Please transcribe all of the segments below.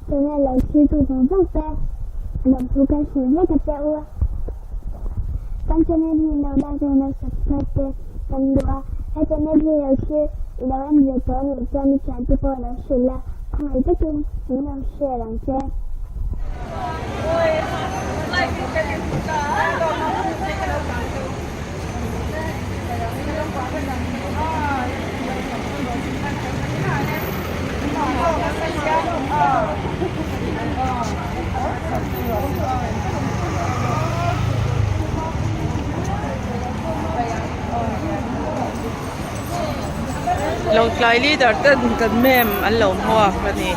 Channel lo thlir tu zawng zawng te lawmthu kan hrilh vek a che u. Kan channel hi lo like leh lo subscribe te kan duh a, he channel hi lo thlir i lo en ve tawh anih chuan i thiante pawh lo hrilh la, khawngaih takin min lo share ang che. Lawngtlai leader ten kan mem an lo hmuak a ni.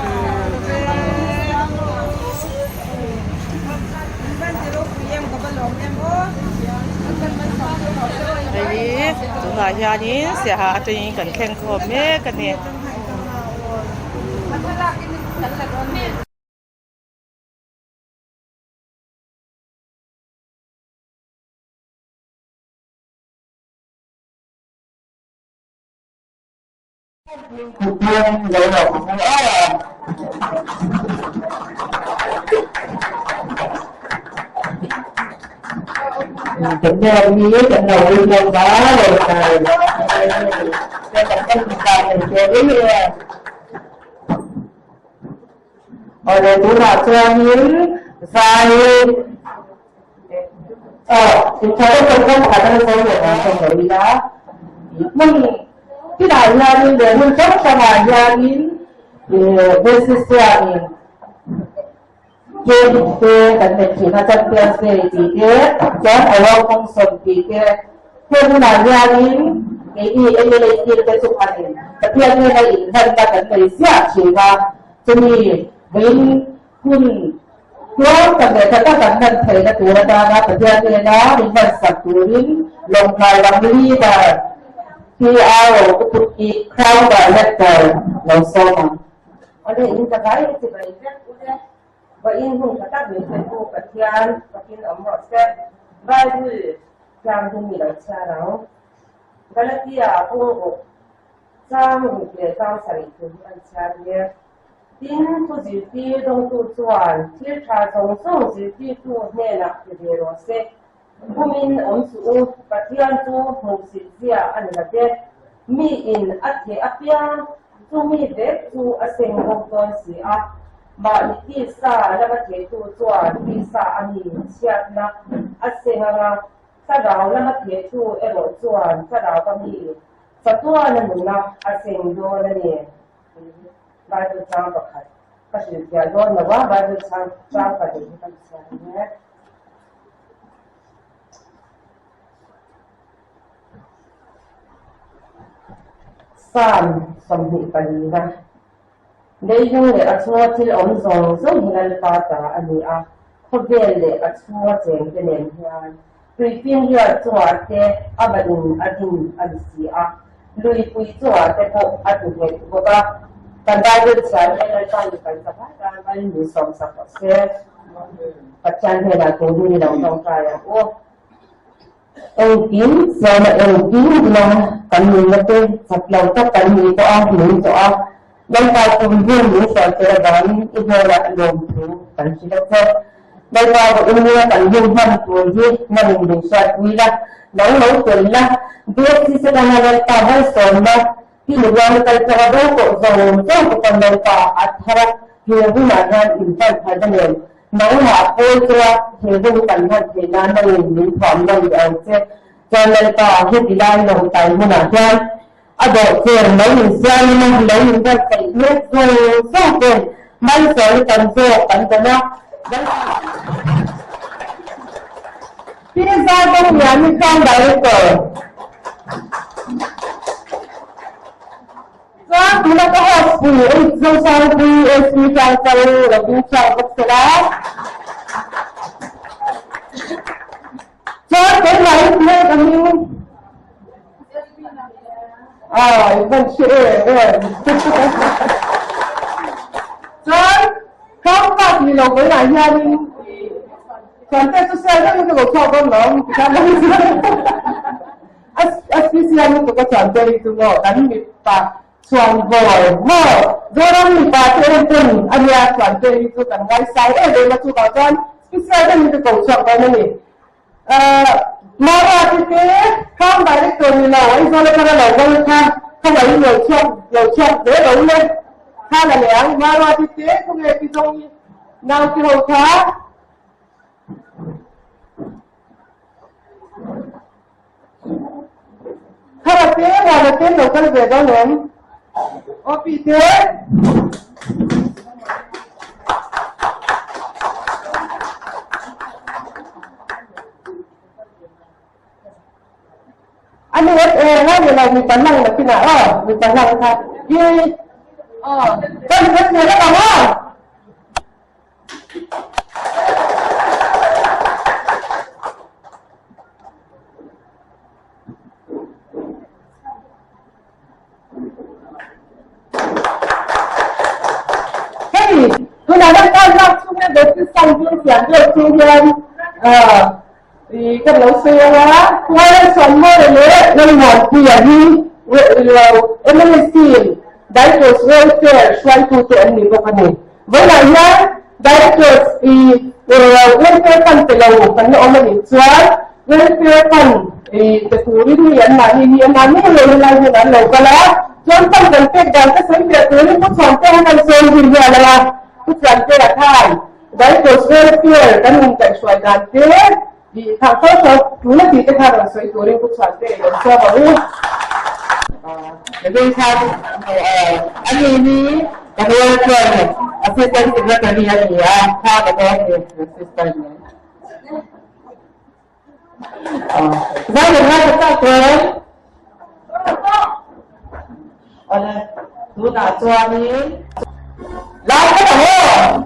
Hei tunah hianin siaha atangin kan thleng khawm mek a ni. Awle tunah chuanin zai aw intha deuh deuh pakhat a sawi leh ang ka sawi ila hmun tinah hianin leh hmun hrang hrangah hianin ih basis chuanin game te kan nei thin a champions day tih te chuan award function tih te heng hunah hianin keini mla team te chu khanin Pathian nena inhlanna kan nei ziah thin a chumi vawiin hun Tluang tak leh tha tak an hman theihna tur atana Pathian hnena min hmansak turin Lawngtlai lam leader PRO Uputi Crown Director lo sawm ang. Awle in ka vai ti bai vek ule vawiin hun tha tak min pe tu Pathian fakin awm rawh se Bible tlang hi mi lo chhiar ang Galatia pung ruk chang ruk leh chang sarih tur hi kan chhiar mek. Tin, thu zirtir dawngtu chuan thil tha zawng zawng zirtirtu hnenah pe ve rawh se. Bumin awm suh u, Pathian chu hmuhsit zia a ni late. Miin a theh apiang chu mi vek chu a seng bawk dawn si a. Mahni tisa lama thehtu chuan tisa a mi chhiatna a seng anga, thlarau lama thehtu erawh chuan thlarau a mi chatuana nuna a seng dawn a ni. Bible chang pakhat ka hrilhfiah dawn lo a, Bible chang chang pahnih hi kan chhiar mek. Psalm 24 Leilung leh a chhunga thil awm zawng zawng hi Lalpa ta a ni a, khawvel leh a chhunga chengte nen hian Tuipin riat chungah te a va in a din a ni si a, luipui chungah te pawh a ti nghet bawk a. Kan Bible chhiar hian Lalpa ni kan ta vat a, Mal min sawm sak rawh se. Pathian hnenah turin i lo tawngtai ang u. Engkim siama engkim dina kan nunna te chak lo tak kan ni tawh a, min tawh a. Lalpa kum hun min hruai tel avangin i hnenah lawmthu kan hrilh a che. Lalpa vawiin nia kan hun hman tur hi nangin min hriatpui la, nang lo tel la, BFC Setana Lalpa malsawmna ti rual kal tanga bo tawh zawng zawng te pawn Lalpa a thar a, he hunah hian in hman phalna nen nangmah pawl chunga he hun kan hman theih nan nangin min thuam nawn leh ang che. Chuan Lalpa heti lai lawngtlai hmunah hian A dawhchen lo insiamin a lo inbuatsaih mek zawng zawng ten malsawmna tam zawk kan dawn a. Pi Zardawng Liani Town Director chuan tuna ka host pui Zosangpui SP Tlangkal lo ding chhuak bawk sela. Chuan keimah hi hmel ka hming Ah, i van hre em em. Chuan Crown Park ni lo vawiinah hianin chuan te chu sial deuhin ka lo chhuak dawn lo ang tikhan lo a special lutuk a chuan te hi chu maw kan mipa. Chhuanvawr maw? Zoram mipa te en ten a nia chuan te hi chu kan ngaisang em em a chuvang chuan special deuhin ka ko chhuak dawn a ni. Mara te te Farm Director ni lo Aizawl atanga lo kal kha khawngaih lo chhuak lo chhuak ve lo le kha la leh ang Mara te te khawnge ti zawng hi nau te ho kha Thara te Rana te lo kal ve dawn em? Opi te. Ani et e nga ni lo mi panang na kina o mi panang kha i o kan et ne la ka Hei, tunah hian kar lak chhung hian Baptist Sang Bill siam deuh chung hian kan lo sawi ang a, Kuala Suanmawia leh Lalmuanpuia hi MLC Directors Welfare hruaitute an ni bawk a ni. Vawiinah hian Directors i Welfare Fund pe lo kan la awm a nih chuan Welfare Fund i pe turin mi an mahni hi an mahni ngei helai hian an lo kal a, chuan fund kan pek dan ka sawi fiah turin Pu Chhuante han an sawi zui hial ang a, Pu Chhuante a khan Directors Welfare kan inkaihhruai dan te i thah fo fo tuna tih te kha rawn sawi turin Pu Chhuante i rawn sawm ang u. Vei khan a ni hi ka welfare assistant secretary a ni a, kha ka dawn ni assistant ni. Zai leh ngai ka chak em? Awle, tunah chuanin lai ka ang aw.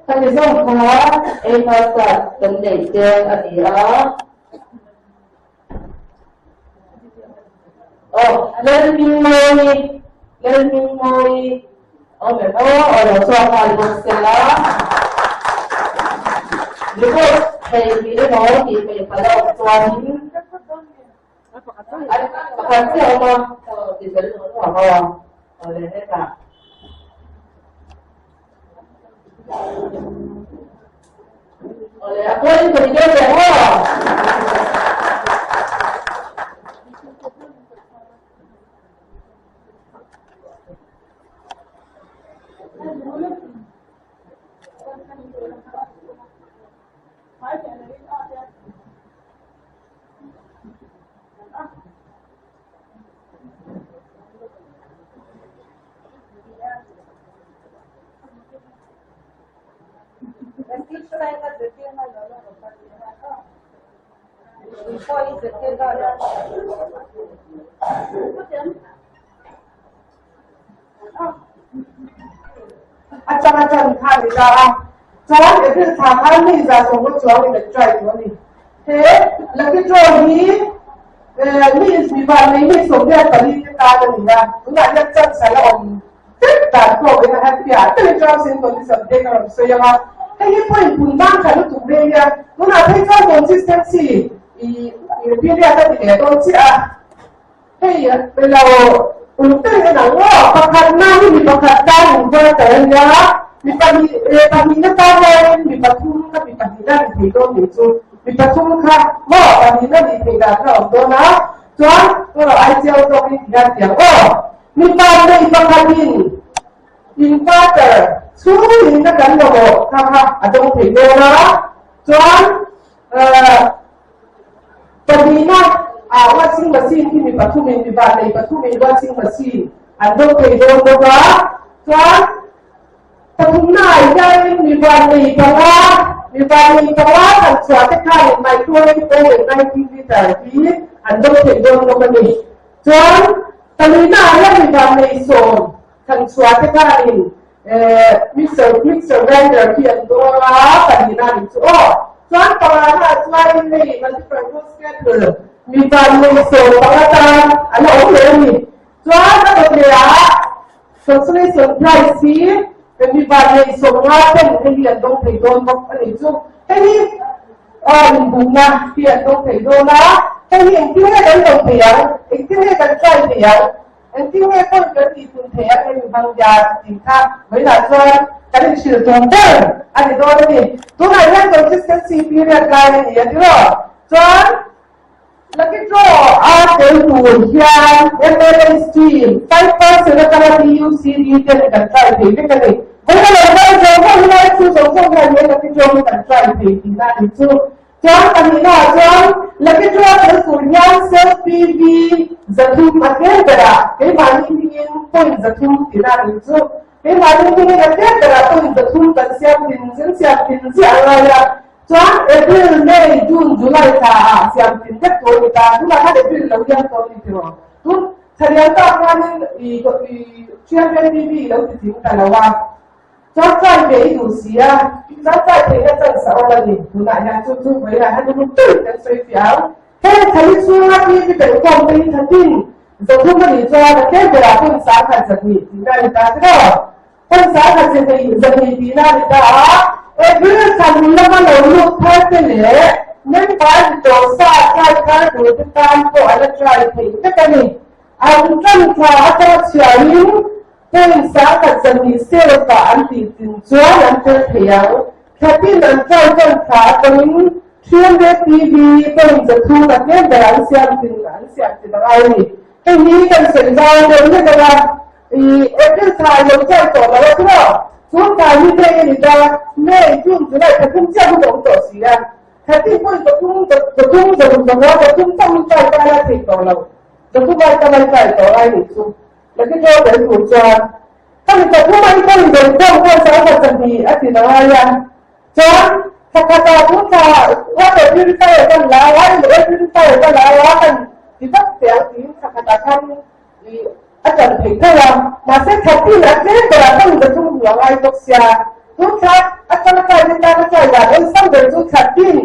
Khami zawng kha ei hmasa kan nei te a ni a. Aw, Lalhmingmawii, Lalhmingmawii. Awm em aw, aw lo chhuak nghal bawk sela. Report thei tih emaw tih peih pala awm chuanin pakhat chiah awm a, aw ti zel lo ang aw, aw le hetah. Aw le, a pawhin ka ti deuh leh aw. A chang a chan kha ni ta a, chuan April thla khan mi 160 chuang in an try tawh a ni. He lucky draw hi mi mipa nei mi 24 te tan a ni a, tunah hian chance a la awm vek dan pawh in a happy a, takin terms and condition te ka rawn sawi ang a, hei hi point pun nan tha lutuk ve nia, tunah phei chuan consistency i period a ti leh dawn chiah a. Hei lo uluk takin en ang aw, pakhatna hi mi pakhat tan inverter a nia, mi pahnih leh pahnihna tan laiin mi pathum kha mi pahnihna ni thei dawn tih chu mi pathum kha maw pahnihna nih theih dan kha a awm dawn a, chuan erawh ai chiau tawkin ti hian ti ang aw, mi pahnih pakhatin inverter chhungin na kan mamawh kha kha a dawng thei dawn a, chuan Pahnihna ah washing machine hi mi pathumin mi vannei pathumin washing machine an dawng thei dawn bawk a, chuan pathumna ah hianin mi vannei panga mi vannei panga kan chhuah te khanin microwave oven 19 litre hi an dawng thei dawn bawk a ni. Chuan pahnihna ah hian mi vannei sawm kan chhuah te khanin Mixer mixer grinder hi an dawr a, pahnihna a nih chu aw. Chuan pangana ah chuanin hei multipurpose kettle mipa nuihsawm panga tan a la awm leh a ni. Chuan a dawt leh ah consolation prize hi mipa nuihsawm nga ten hei hi an dawng thei dawn bawk a nih chu. Hei hi inbumna hi an dawng thei dawn a, hei hi engtin nge kan dawng thei ang, engtin nge kan try thei ang? Engtin nge pawn kan tih pun theih ang hemi hmang hian tih kha vawiinah chuan kan inhrilh tum ber a ni dawn a ni. Tunah hian consistency period lai a ni a tiraw? Chuan lucky draw a tel tur hian mla scheme 5% atanga DUCD ten kan try thei vek a ni. Vawiina lo kal zawng zawng hi lai chu zawng zawng hian he lucky draw hi kan try thei tihna a ni chu. Chuan pahnihnaah chuan lucky draw tel tur hian self PV 300 a tlem berah keimahni hmingin point 300 tihna a nih chu. Keimahni hmingin a tlem berah point 300 kan siam thin kan siam thin ziah a ngai a. Chuan April, May, June, July thlaah siam thin vek tur a ni ta. Tunah khan April lo hian tawh a ni tiraw? Tun thla lian tak khanin i 300 PV lo ti tling ta lo a. Changkai ve i duh si a, changkai theihna chance a awm a ni. Tunah hian chu chu vawilah hian uluk deuhin kan sawi fiah ang. Heng thali chhunga TV belhkhawm te hi thatin 300 a nih chuan a tlem berah hun 1002 tihna a ni ta tiraw? Hun 1002 tihna a ni ta a, April thla hmun lama lo lut thar te leh member ni tawh sa try thar tur te tan pawh a la try theih vek a ni. An tan thla atanga chhiarin Point 1002 sales-ah an tih chin chuan an tel thei ang. Thlatin an try tan thla atangin 300 TV point 300 a tlem ber an siam chin an siam chin a ngai a ni. Hei hi kan sawi zau deuh hlek ang a, i April thla i lo try tawh lo a tiraw? Chun thla hi May a ni ta, May, June, July thla thum chiah hun a awm tawh si a. Thlatin point 300, 300, 300, 300 chauh hi try ta ila thei tawh lo. 300 ai tam ai try tawh lai nih chu. Lucky draw tel tur chuan ka mi pathum an pawhin belhkhawm khan 1002 a ti lo ai a, chuan thla khatah tun thla water purifier kan la a, air purifier ka la a kan ti vak teh ang tiin thla khatah khan i a tan theih tho a, mahse thla tin a tlem berah ka mi pathum hmuh a ngai bawk sia, tun thla atanga kai te tan a try dan awlsam ber chu thla tin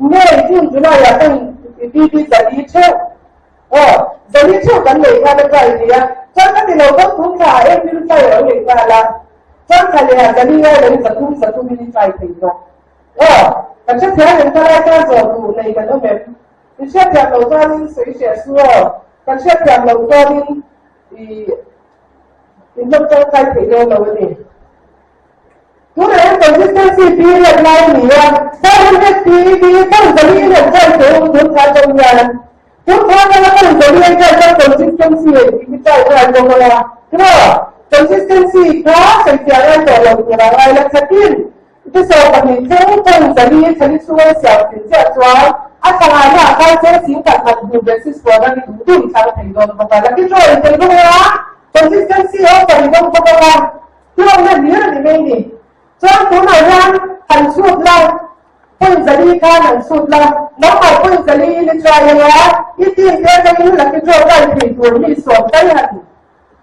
May, June, July ah kan i BB zali theuh. Aw, zali theuh kan. kan nei khan a try thei a, chuan ka ti lo pawn tun thla ah April try a lo nei nghal a, chuan thla leh ah zali ngai lo in 300 300 in i try thei bawk. Aw, kan hrethiam em ka lai chuan zawh duh nei kan awm em? I hriatthiam loh chuanin sawi hreh su aw, kan hriatthiam loh chuanin i inhlawm tangkai theih dawn lo a ni. Tunah hian consistency period lai a ni a, 500 PED phone zali in an try thei u tun kha atang hian. Tun kha atanga phone zali an try chuan consistency an tih hi try ngai bawk a la. Tiraw? Consistency kha sawifiah ngai tawh lo tur a ngai la khatin i 12 thleng phone zali thali chhunga i siam thin chiah chuan a thla ngaina ah khan cheng sing khat khat hmu basis kuan a ni duh duh i thlang thei dawn bawk a. Lucky draw in tel bawk a, consistency offer i dawng bawk a. Hlawkna hlir a ni mai ni. Chuan tunah hian han chhut la, point 4 khan han chhut la, nangmah point 4 in i try ang a, i team te atangin lucky draw kai thei tur mi sawm tal han,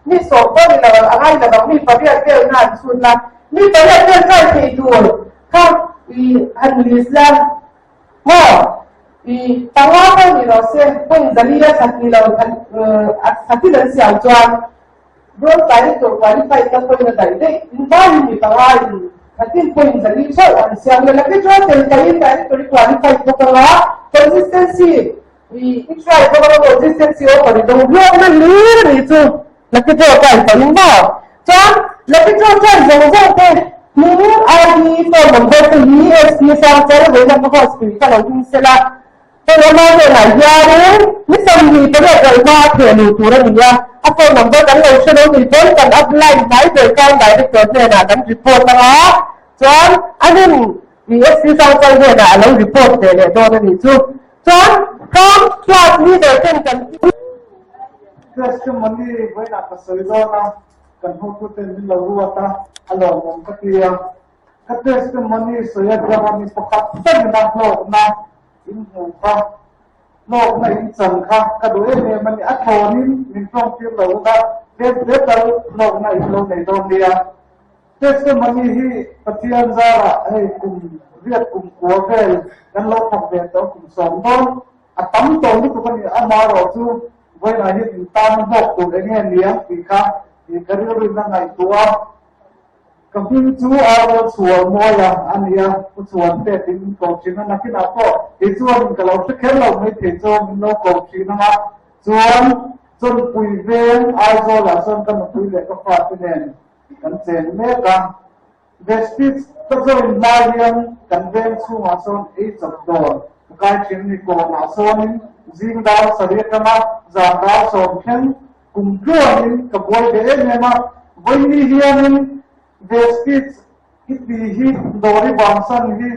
mi sawm pawh ni lo a ngai lo ang, mi pariat vel kha han chhut la, mi pariat vel kai thei tur kha i han list la, maw? I panga pawh ni lo se, point 4 a that ni lo, a thatin an siam chuan Bronze Director qualified na point a daih daih in vaiin mi panga in khatin point 4 theuh an siam leh lucky draw tel pahin Director i qualified bawk anga consistency i i try bawk anga consistency offer i dawng hlawkna hlir a nih chu lucky draw try pahin maw chuan lucky draw try zawng zawng te hming ID phone number te hi SP Sangchal Veilam Hospital kha lo ding sela. Heng ama hnenah hianin ni 28 ral hma a theh luh tur a ni a, a phone number kan lo hre lo ni pawn kan upline hnai ber khan director hnenah kan report ang a, chuan a rin ESC Sangchal hnenah a lo report ve leh dawn a nih chu. Chuan Camp class leader ten kan Testimony vawiinah ka sawi dawn a, kan hotuten min lo ruat a, a lawmawm ka ti a. Ka testimony sawi atanga mi pakhat takin a hlawkna in hmuh kha, hlawkna in chan kha ka duh em em a ni. A thlawnin min tawngtir lo ula, tlem hle tal hlawkna in lo nei dawn nia. Testimony hi Pathian zarah hei kum riat kum kua vel kan lo thawk ve tawh kum 10 dawn a tam tawh lutuk a ni. Amaherawh chu vawiinah hian in tan hlawk tur eng nge niang tih kha ka rilruin a ngaihtuah a. Ka hming chu Arnold Chhualmawia a ni a, Pu Chhuan te tiin min ko thin a, nakinah pawh kei chuanin ka lo hre kher lo mai thei chu min lo ko thin ang a, chuan Chawnpui veng Aizawlah chuan ka nupui leh ka fate nen kan chen mek a, Vestige ka join hma hian kan veng chhungah sawn ei chawp dawr ka kai thin a ni, kawnah sawnin zing dar sarih atanga zan dar 10 thleng Kum tluanin ka buai ve em em a, vawiini hianin Vestige i ti hi Dawri Bangsan hi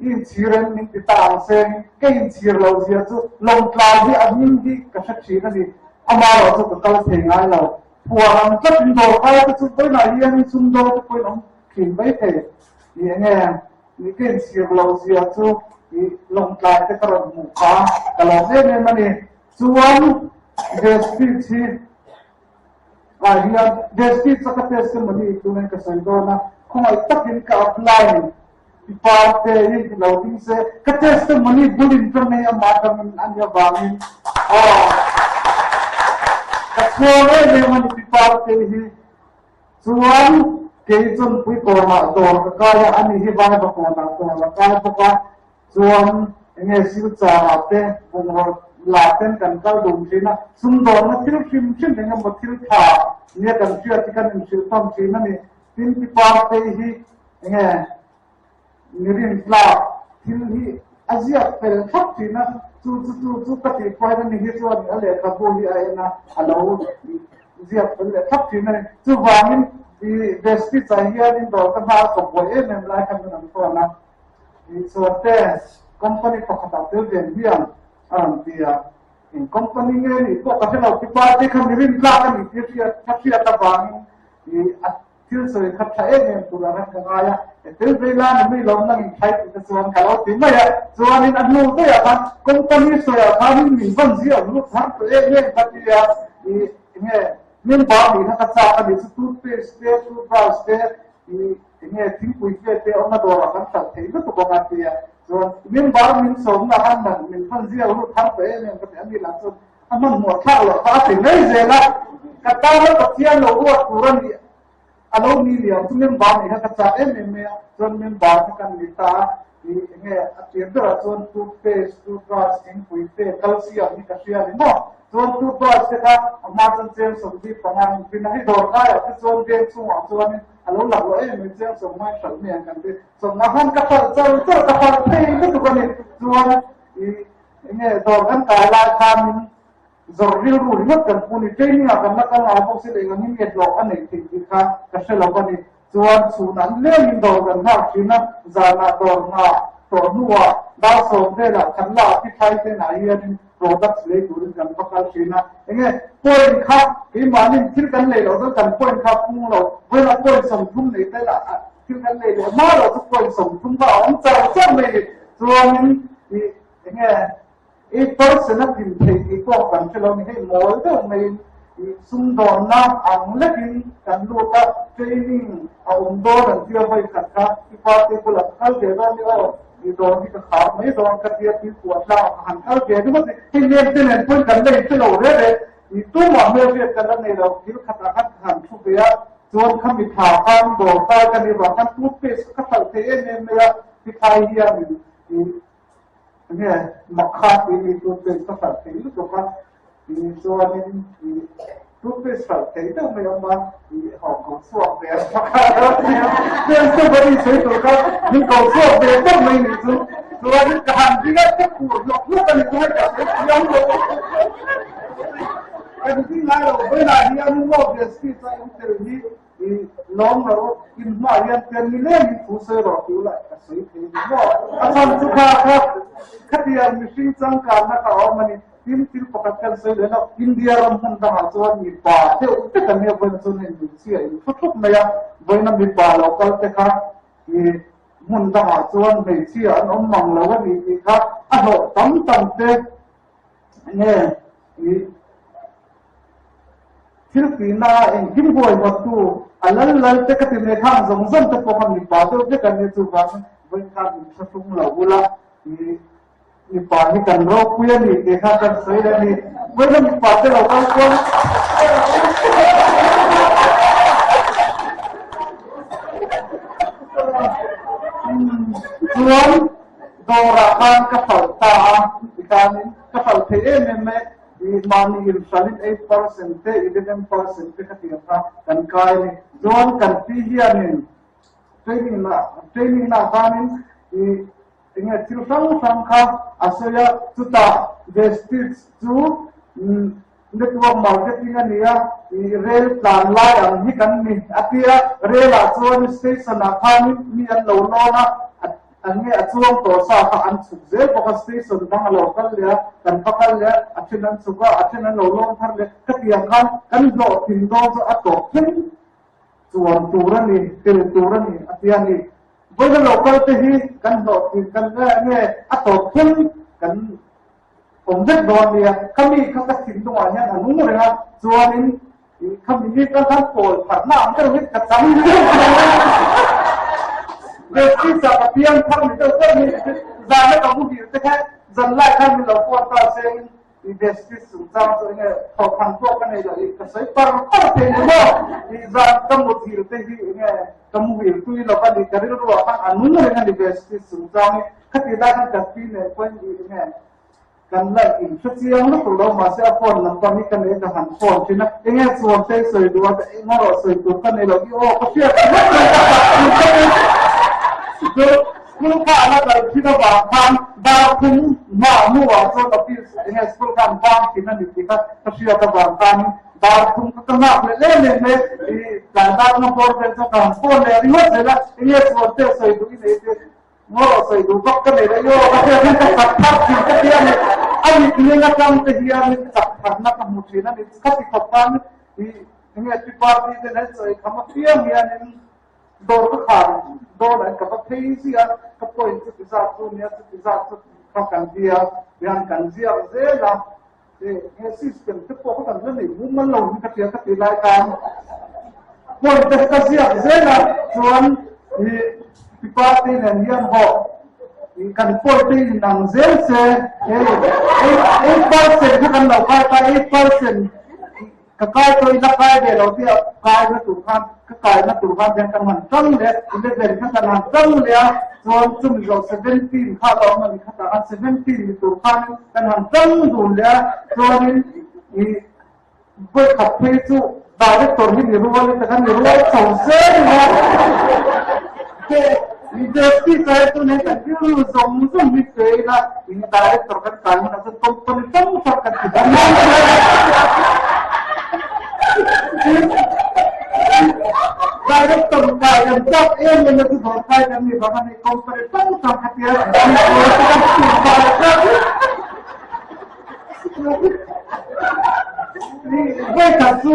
i inchhir em min ti ta ang seng, ka inchhir loh zia chu Lawngtlai hi a hming hi ka hre thin a ni, amaherawh chu ka kal thei ngai lo. Phuar ang tlatin dawrkai te chu vawiinah hianin sumdawng te pawhin awm thin mai thei ni eng nge ni ka inchhir loh zia chu i Lawngtlai te ka rawn hmuh kha ka lawm em em a ni. Chuan Vestige hi ah hian Vestige a ka testimony tunin ka sawi dawn a, khawngaih takin ka apply i parte hi lo ding se, ka testimony bulin ka nei amah atangin a nih avangin aw ka chhuang em em a ni pi parte hi. Chuan kei chuan puikawnah dawr ka kai a, ani hi vaiva kawnah dawr a kai bawk a. Chuan enge silchar ah te bungraw la ten kan kal dun thin a, sumdawnna thil hrim hrim eng emaw thil tha nia kan hriat hi kan inhrilh tham thin a ni. Tin pi Partei hi enge mirin tlak thil hi a ziak fel thlap thin a, chu chu chu chu ka tih pawhin ani hi chuan a lehkhabu hi a en a, a lo ziak fel leh thlap thin a ni. Chuvangin i Vestige ah hianin dawr ka hnar ka buai em em lai khan min an phone a. Chuan company pakhatah tel ve hian a rawn ti a, eng company nge nih pawh ka hre lo, tipa te kha mi rintlak a nih tih hriat ka hriat avangin ih a thil sawi kha tha em em tur ang ka ngai a, e tel ve ila ni mai lo nang in thlai tih te chuan ka lo ti mai a, chuanin a hnu daih ah khan company sawiah khanin min van ziah lut thar tawh em em ka ti a, ih enge member nih kha ka chak a nih chu toothpaste te toothbrush te ih Enge thingpui fe te awm a dawrah kan hralh thei lutuk ang a ti a, chuan member min sawmna khan man min hman ziak lut thar ta em em ka ti a, ani lah chuan A hmanhmawh thlak loh kha a ti mai zel a, ka tana Pathian lo ruat tur a nih a lo ni liam chu member nih kha ka chak em em mai a, chuan member kha kan ni ta a, ih enge a tir berah chuan toothpaste, toothbrush, thingpui te, calcium hi ka hria a ni maw? Chuan toothbrush te kha a hma chuan cheng 45 in pin a, hei dawr kaiah te chuan veng chungah chuanin a lo lak loh em em cheng sawmngai hralh mai ang kan ti, sawmnga khan ka hralh char char ka hralh thei lutuk a ni, chuan ih Enge dawr kan kai lai khanin zawrh rilru ringawt kan pu ni, training ah kan la kal ngai bawk si leh engangin nge hlawh a neih theih tih kha ka hre lo a ni. Chuan chhun an lengin dawr kan nghak thin a, zanah dawr nghah tawh hnuah dar sawm velah khat la ah phithai te nah hianin products lei turin kan va kal thin a. Enge point kha keimahnin thil kan lei loh chuan kan point kha pung lo, vawiinah point 30 nei tel ah thil kan lei leh hma loh chu point 30 kha a awm char char mai ni. Chuanin ih Enge i person a pin thei tih pawh kan hre lo ni hei mawl deuh maiin i sumdawnna ang lekin kan lut a, training a awm dawn an tia vawi khat kha i party bulah ka kal ve dawn ni aw, i dawn hi ka khar mai dawn ka tia tui kuah tlang ah ka han kal ve ringawt ni, hei nem te nen pawhin kan la inhre lo reh reh, i tumah hmelhriat kan la nei lo, thil khatah khan ka han thu ve a, chuan khami tha khan dawr kai ka nih vang khan toothpaste ka hralh thei em em mai a, ti thlai hianin i Enge makha tih mi toothpaste ka hralh thei lutuk a, ih chuanin ih toothpaste hralh thei deuh mai awm a, ih ho ko chhuak ve a makha testimony sawi tur kha min ko chhuak ve deuh mai nih chu, chuanin ka han ding a ka khur hlawk hlawk a ni chu hei ka sawi thiam lo kan ding ngai lo vawiinah hian maw vestige a in tel hi I lawm lo, in hmaah hian pian ni lengin thu sawi rawh tih ula ka sawi thei ni maw? A chhan chu kha kha khatiang mihring changkanna kha a awm a ni. Tin, thil pakhat kan sawi leh lo, India ram hmun dangah chuan mipa deuh vek an nia, vawiin chuan hei hmeichhia in thu thup mai a, vawiina mipa lo kal te kha i hmun dangah chuan hmeichhia an awm mang lo a ni tih kha a hlawh tam tam te nge i Thil tihna a engkim buai hawttu a lal lal te ka ti mai khang zawng zawng te pawh kha mipa deuh vek an nia chuvangin vawiin khan min hre hlung lo ula i mipa hi kan ropui a ni tih kha kan sawi leh a ni. Vawiin mipa te lo kal chuan chuan dawrah khan ka hralh ta a tikhanin ka hralh thei em em mai. I mahni inhralin 8% te 11% te khatiang kha kan kai a ni. Chuan kan pi hianin training na training na khanin i enge thil hrang hrang kha a sawi a, chutah Vestige chu network marketing a ni a, i rel tlan lai ang hi kan ni a ti a, rel ah chuan station ah khanin mi an lo lawn a, An nge a chuang tawh sa kha an chhuk zel bawk a, station dang a lo kal leh a, kan va kal leh a, a then an chhuk a, a then an lo lawm thar leh, khatiang khan kan hlawhtling dawn chu a tawp thleng chuan tur a ni, tel tur a ni a ti a ni. Vawiin a lo kal te hi kan hlawhtling kan nge a tawp thleng kan awm vek dawn nia, khami kha ka thinlungah hian a nung reng a, chuanin Khami ni ka khan pawl pharna ang deuh hi ka chang deuh Vesti cha ka piang thar ni deuh deuh ni zana ka muhil te kha zan lai khan min lo phone ta seng i vesti chung chang chu enge thawkhan pawh ka nei lo i ka sawi par par thei ni maw i zan ka muthil te hi enge ka muhil tui lo a ni ka rilru ah khan a nung reng a ni vesti chung chang hi khati lai khan ka pi nen pawhin i enge Kan la in hre chiang lutuk lo mahse a phone number hi ka nei ka han phone thin a, enge chuan te sawi duh a, eng erawh sawi tur ka nei lo i aw ka hriat ta hlek mai ka tak tur ka nei chu school kha a la kal thin avang khan dar thum hma hnuah chuan office enge school khan bang thin a ni tih kha ka hriat avang khanin dar thum kha ka nghak leh lem em mai i tlai dar na bawr vel chuan ka han phone leh ringawt zel a, enge chuan te sawi duh i nei te Ngaw sawi duh vak ka nei lo i aw ka hriat hian ka chak thar thin ka ti a ni. A mit ling atang te hian chak tharna ka hmu thin a ni. Khati khawp khan i enge pi party te nen chawi kham apiang hianin dawr ka khar dawn ah ka va phei zia ka point chu ti zat chu nia chu ti zat chu kha kan tia hian kan ziak zel a. He system te pawh kha kan la nei mumal lo hi ka tia ka ti lai khan point te ka ziak zel a chuan i party nen hian hawh. Kan point te inang zel se, hei 8% kha kan lo kai ta, 8% ka kai tawh ila kai ve lo tia kai na tur khan ka kai na tur khan hian kan han tang leh 11 kha kan han tang leh a, chuan chumi zawh 17 kha lo awm a ni khatah khan 17 ni tur khan kan han tang dun leh a, chuanin ih Vawikhat phei chu director hi ni rual in takhan ni rual chho zel in a Justice ai chu nei kan rilru zawng zawng hi pe ila in director kan kai hunah chuan company hrang hrang kan ti dang Director kai kan chak em em a chu dawr kai kan ni bang a ni company hrang hrang khatia kan Vawikhat chu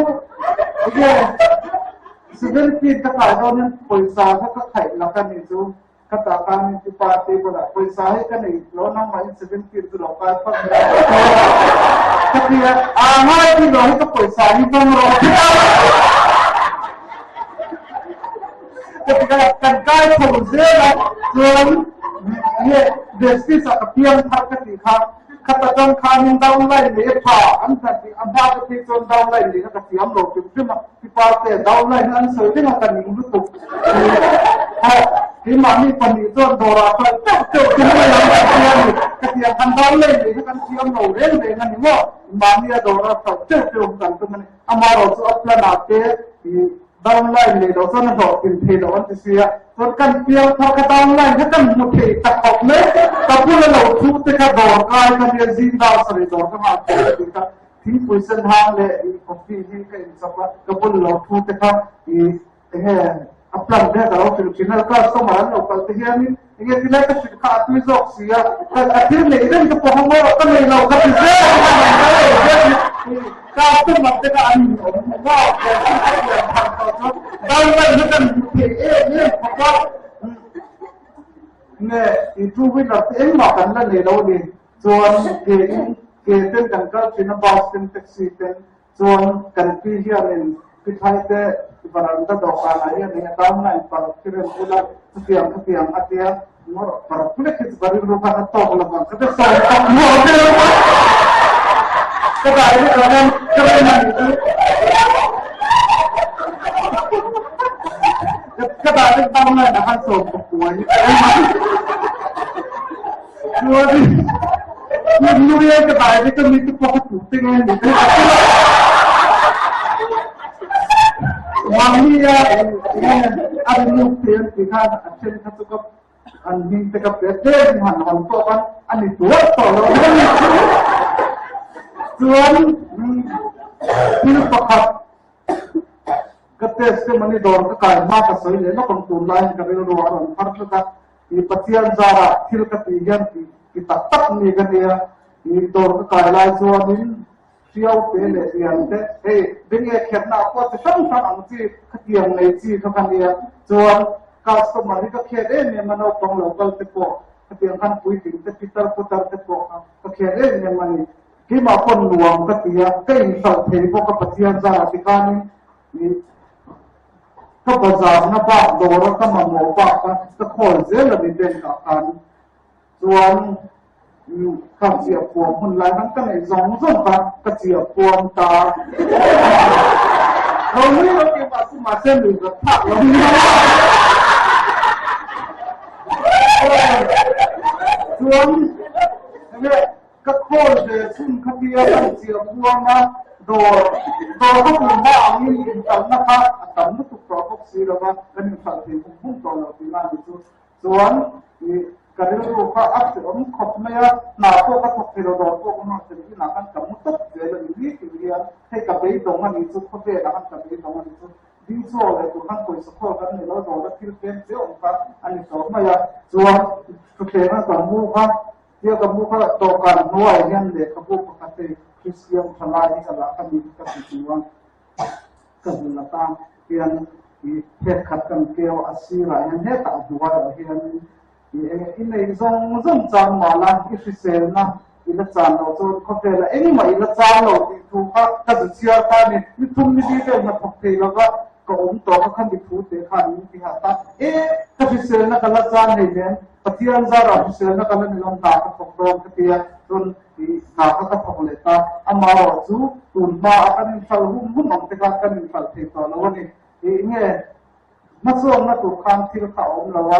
enge 17 ka kai dawnin pawisa kha ka khaih lak a nih chu ka tah khan in ti pa table ah pawisa hi ka nei lo nangmah in 17 chu lo kai phawt mai ka ti a a ngai ti lo hi ka pawisa hi hmang rawh ka ti ka kan kai tho zel a chuan nge justice ah ka piang thar ka ti kha Khata tang khanin downline leh tha an hna tih a hma te phei chuan downline leh ka thiam lo hrim hrim a, ti parte downline an sawi reng a ka ning lutuk ha keimahni pahnih chuan dawrah kal teuh teuh chu mai ang ka tia ni ka tia khan downline leh kha kan thiam lo reng reng a ni maw mahni a dawrah kal teuh teuh kan tum a ni amaherawh chu a plan ah te Downline nei lo chuan a hlawhtlin thei lo an ti si a, chuan kan piang thar kha downline kha kan hmu thei ta khawp mai. Ka bula lo thu te kha dawr kai kha nia zing dar sarih dawr ka nghah thei a tih kha thingpui sen hang leh i coffee hi ka inchawp a, ka bula lo thu te kha i enge a plan te ka lo hrilh thin a, customer an lo kal te hianin enge tilai ka hrilh kha a tui zawk si a, ka thil neih reng te pawh kha maw ka nei lo ka ti zel a. Customer te kha an in awm maw downline hi kan hmu thei em em khawp a nge i two wheeler te engmah kan la nei lo ni chuan ke in ke ten kan kal thin a bus ten taxi ten chuan kan pi hianin pi thlai te varanda dawhkan ah hian eng downline par khi rem ula chutiang khatiang a tia par hlek hi chu ka rilru khan a tawk lo vang ka te sawi tak mual vel a ka dai ri ka ram ka ram a ni chu ka dai ri downline ah khan sawm ka puai ka ram a chuan nuia ka dai ri ka mi te pawh ka tu te nge ni te Mahnia a remove thei an tih khan a then kha chu ka an hming te ka pe tlem han hawn pawh khan a ni tuar tawh lo chuan thil pakhat ka testimony dawr ka kai hma ka sawi leh lawk ang tun lai ka rilru a rawn thar tlat a i Pathian zara thil ka tih hian ti tak tak ni ka nia i dawr ka kai lai chuanin Hriau te leh lian te, hei beng e kherna ah pawh chi hrang hrang ang chi khatiang nei chi kha ka nia. Chuan customer hi ka khet em em a, naupang lo kal te pawh khatiang khan puitling te pitar putar te pawh kha ka khet em em a ni. Keimah pawn nuam ka ti a, ka inhralh thei bawk a Pathian zarah tikhanin ih ka bazarna bak dawra ka mamawh bak kha ka khawl zel a ni bank ah khan. Chuan ka chiah puam hun lai khan ka neih zawng zawng kha ka chiah puam ta. Lo nui lo tih mah chu mahse nui zat phak lo. Chuan enge ka khawl ve chhun kha tia kan chiah puam a dawr dawr ka pum hma angin inkalna kha a tam lutuk tawh bawk si lo va kan inhralh thei hum hum tawh lo tih na ni chu. Chuan i ka rilru kha a hrehawm khawp mai a, hna pawh ka thawk thei lo, dawr pawh ka nghak thei lo, inah khan ka mu tawp zel a ni ni tih hian hei ka beidawng a nih chu, khawvelah khan ka beidawng a nih chu, ding chaw leh tur khan pawisa khawl kan nei lo, dawra thil peng che awm kha a ni tawh mai a. Chuan thutthleng a ka mu kha, tia ka mu kha dawhkan hnuaiah hian lehkhabu pakhat hei Kristian thalai hi ka lah ka ni ka ti chu a. Ka hmun atan hian i phet khat kan keu a sirah hian hetah a hnuaiah hian i eng i nei zawng zawng chang mah la i hriselna i la chan loh chuan khawvela engmah i la chang lo tih thu kha ka zu chhiar kha a ni. Ni thum ni bi vel hnathawk thei lova. ka awm tawh kha khami thu te khan min ti harh ta. E, ka hriselna ka la chan hei nen, Pathian zarah hriselna ka la ni lo, hna ka thawk dawn ka ti a, chuan i hna kha ka thawk leh ta. Amaherawhchu tun hma a kan inhralh hum hum ang te khan kan inhralh thei tawh lo a ni. I nge hmasawnna tur khan thil kha a awm lo a,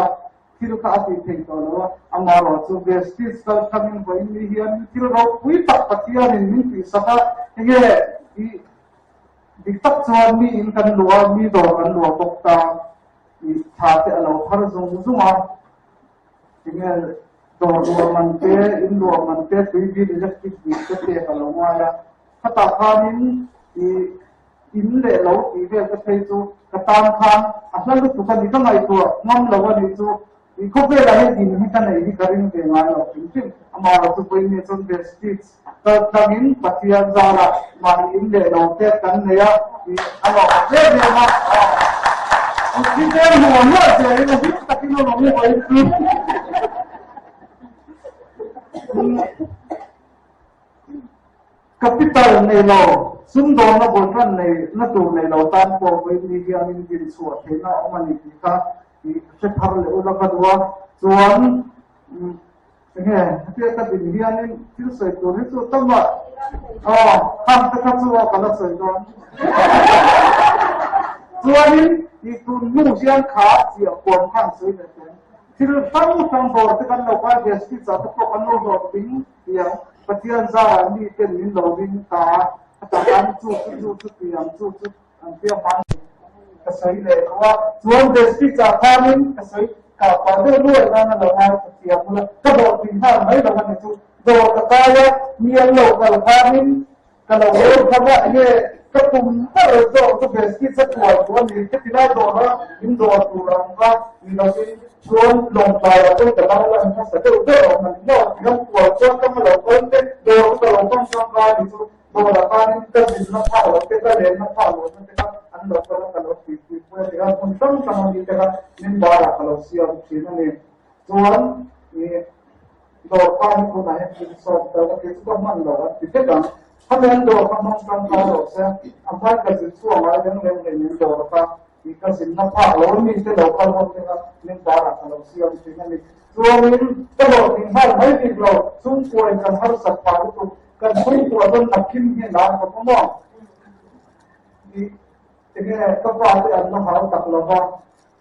thil kha a tih theih tawh lo a, amaherawhchu Vestige kal thangin vawiin ni hian thil ropui tak Pathianin min tihsak a, enge i dik tak chuan mi in kan luah a, mi dawr kan luah bawk ta, i tha te a lo thar zung zung a, enge dawr luah man te, in luah man te, tui bill, electric bill te pek a lo ngai a, khatah khanin i In leh lo tih vel ka phei chu ka tan khan a hla lutuk a ni, ka ngaihtuah ngam lo a nih chu. I khawvelah hian in hi ka nei hi ka ring ve ngai lo hrim hrim. Amaherawh chu vawiin chuan Vestige kal tlangin Pathian zarah mahni in leh lo te kan nei a, i a lawm em em a. Kut hi vel hmuh hmuah zelin a hlim takin a lawm i vawiin chu. Capital nei lo, sumdawnna bawlhran nei na tur nei lo tan pawh vawiin hianin din chhuah theihna a awm a ni tih kha i hre thar leh ula ka duh a. Chuan enge hetia ka din hianin thil sawi tur hi chu tam a, aw khang te kha chu aw ka la sawi dawn. Chuanin i tun hnu hian kha chiah kuam khan sawi leh teh. Thil hrang hrang dawr te kan lo kai ve speech ah te pawh kan lo hlawh ting tiang Pathian zarah mi ten min lo ring ta a tak an chu chu chu chu tiang chu chu an tia hman ka sawi leh lo a chuan ve speech ah khanin ka sawi ka pa deuh luai nan a lo ngai ka thiam bula ka hlawh tling nghal mai lo a ni chu dawr ka kai a mi an lo kal khanin Ka lo haw tham a, enge ka tum ber zawk chu biscuits a kual tur a ni, heti lai dawr a min dawr tur ang kha ni lovin chuan lawngtlai ah pawhin ka lo lan hmasa deuh deuh ang a ni maw? Tihian kual chuan ka hma lo kal te dawr chu ka lo hmang tangkai a ni chu dawr ah khanin ka zinna phah loh te ka lenna phah loh na te kha an lo kal a ka lo tih tih pui a tihian hmun hrang hrang a mi te kha min bar ah ka lo siam thin a ni. Chuan ih dawrkar hi tunah hian thil sawm tel a ti chu ka hman lo a ti vek ang. Khami an dawr kha hmang tangkai rawh se, a hmai ka zin chhuah ngai reng reng leh min dawr kha ih ka zinna phak lo mi te lo kal ho te kha min barah ka lo siam thin a ni. Chuanin ka hlawhtling nghal mai bik lo, chhungkuain kan harsat phah lutuk, kan chhungkua dawn nakin hi lar khawp a maw? Ih enge ka pa te an la hau tak lo va.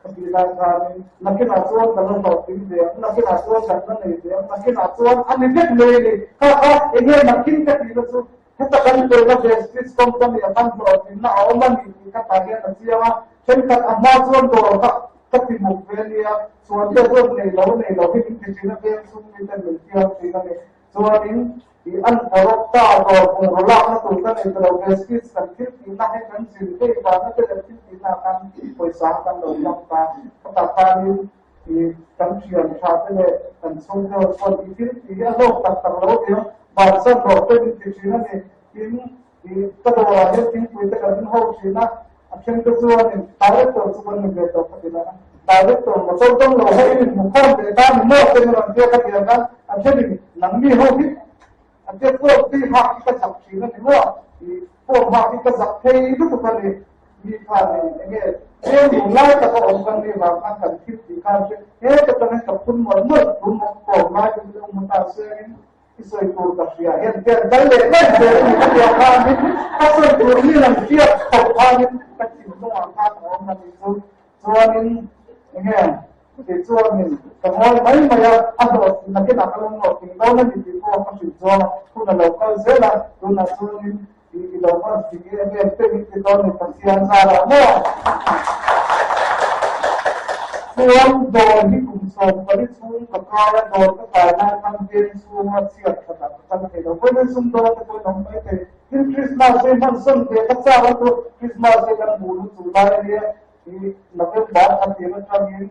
Ka tih lai khanin nakinah chuan ka la hlawhtling ve ang, nakinah chuan kan la nei ve ang, nakinah chuan a ni vek mai a ni. Kha kha enge nakin ka tihna chu heta kan pawlna Vestige company a kan hlawhtlinna a awm a ni tih ka tah hian a chiang a, thenkhat a hma chuan dawr kha ka ti muk ve a nia, chuan te chuan nei lo nei lo hi min ti thin a, veng sum miten min fiam thin a ni. Chuanin i an rawk ta dawr bungraw lakna tur ka nei ta lo, Vestige kan thil tihna hei kan zin vei vana te leh thil tihna ah khan pawisa kan lo hmang ta. Khatah khanin i kan thian tha te leh kan chhungte ho chuan i thil tih hi a hlawk tak tak lo tia bansan rawh te min ti thin a ni. Tin, i ka dawrah hian thingpui te kan in ho thin a, A then te chuanin director chu kan ni ve tawh ka ti leh a, director motor dawng lo ho in inhmu khawm ve ta ni maw te min rawn biak a ti ang a, a thenin nangni ho hi an tia form hi hak hi ka zak thin a ni maw, i form hak hi ka zak thei lutuk a ni, mi khanin enge tlem lung lai taka awm kan nih vang khan kan thil tih khan che he ka tangin ka phun mawlh mawlh tun maw form lai chu min lo hmu ta sengin I sawi tur ka hria hian hian kal leh mai zel a ni ka tia khanin ka sawi tur hi lam hriat khawp khanin ka thinlungah khan a awm a ni chu. Chuanin enge kei chuanin ka ngawi mai mai a, a hlawh nakinah ka lo hlawhtling dawn a ni tih pawh ka hrilh chuan a hun a lo kal zel a, tunah chuanin i lo hman fing em em te min ti dawn ni Pathian zarah maw? Chuan dawr hi kum 14 chhung ka kai a, dawr ka kai lai khan veng chhunga chhiat khatah ka kal thei lo. Vawiin sum dawn te pawhin awm mai thei. Tin Christmas hi hman sawn ve ka chak a chu Christmas hi kan hmuh lutuk lai a nia. I November kha tir atangin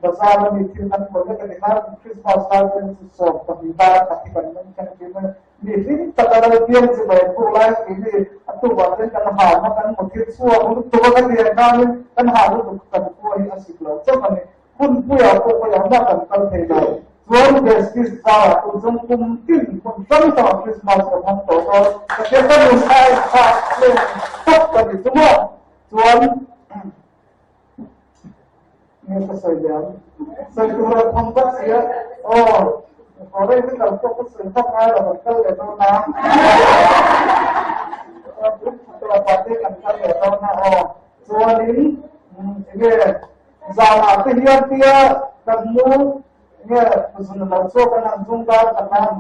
Bazar a mi thil kan pawh vek a ni kha, Christmas lai pawhin chu 12 dar khat hi kan man thleng thin a, mi hlim tak a lo piang chi mai puk lai tih hi a tukah chuan kan hah a, kan mu thil chhuak lutuk a ka ti ang khanin kan hah lutuk kan khua hi a sik lo chauh a ni. Hunpuiah pawh khawiah mah kan kal thei lo. Chuan Vestige zarah pawh chuan kum tin hmun hrang hrangah Christmas ka hmang tawh dawn. Pathian ka nun ai tha leh tawp ka ni chu maw? Chuan. tur a thawm bawk sia aw Kawrei hi lo pawh ka sawi vak ngai lo kan kal leh dawn a tawpah te kan kal leh dawn a aw chuanin enge zanah te hian tia kan nu enge zun lo chhuak an han zung dar kan han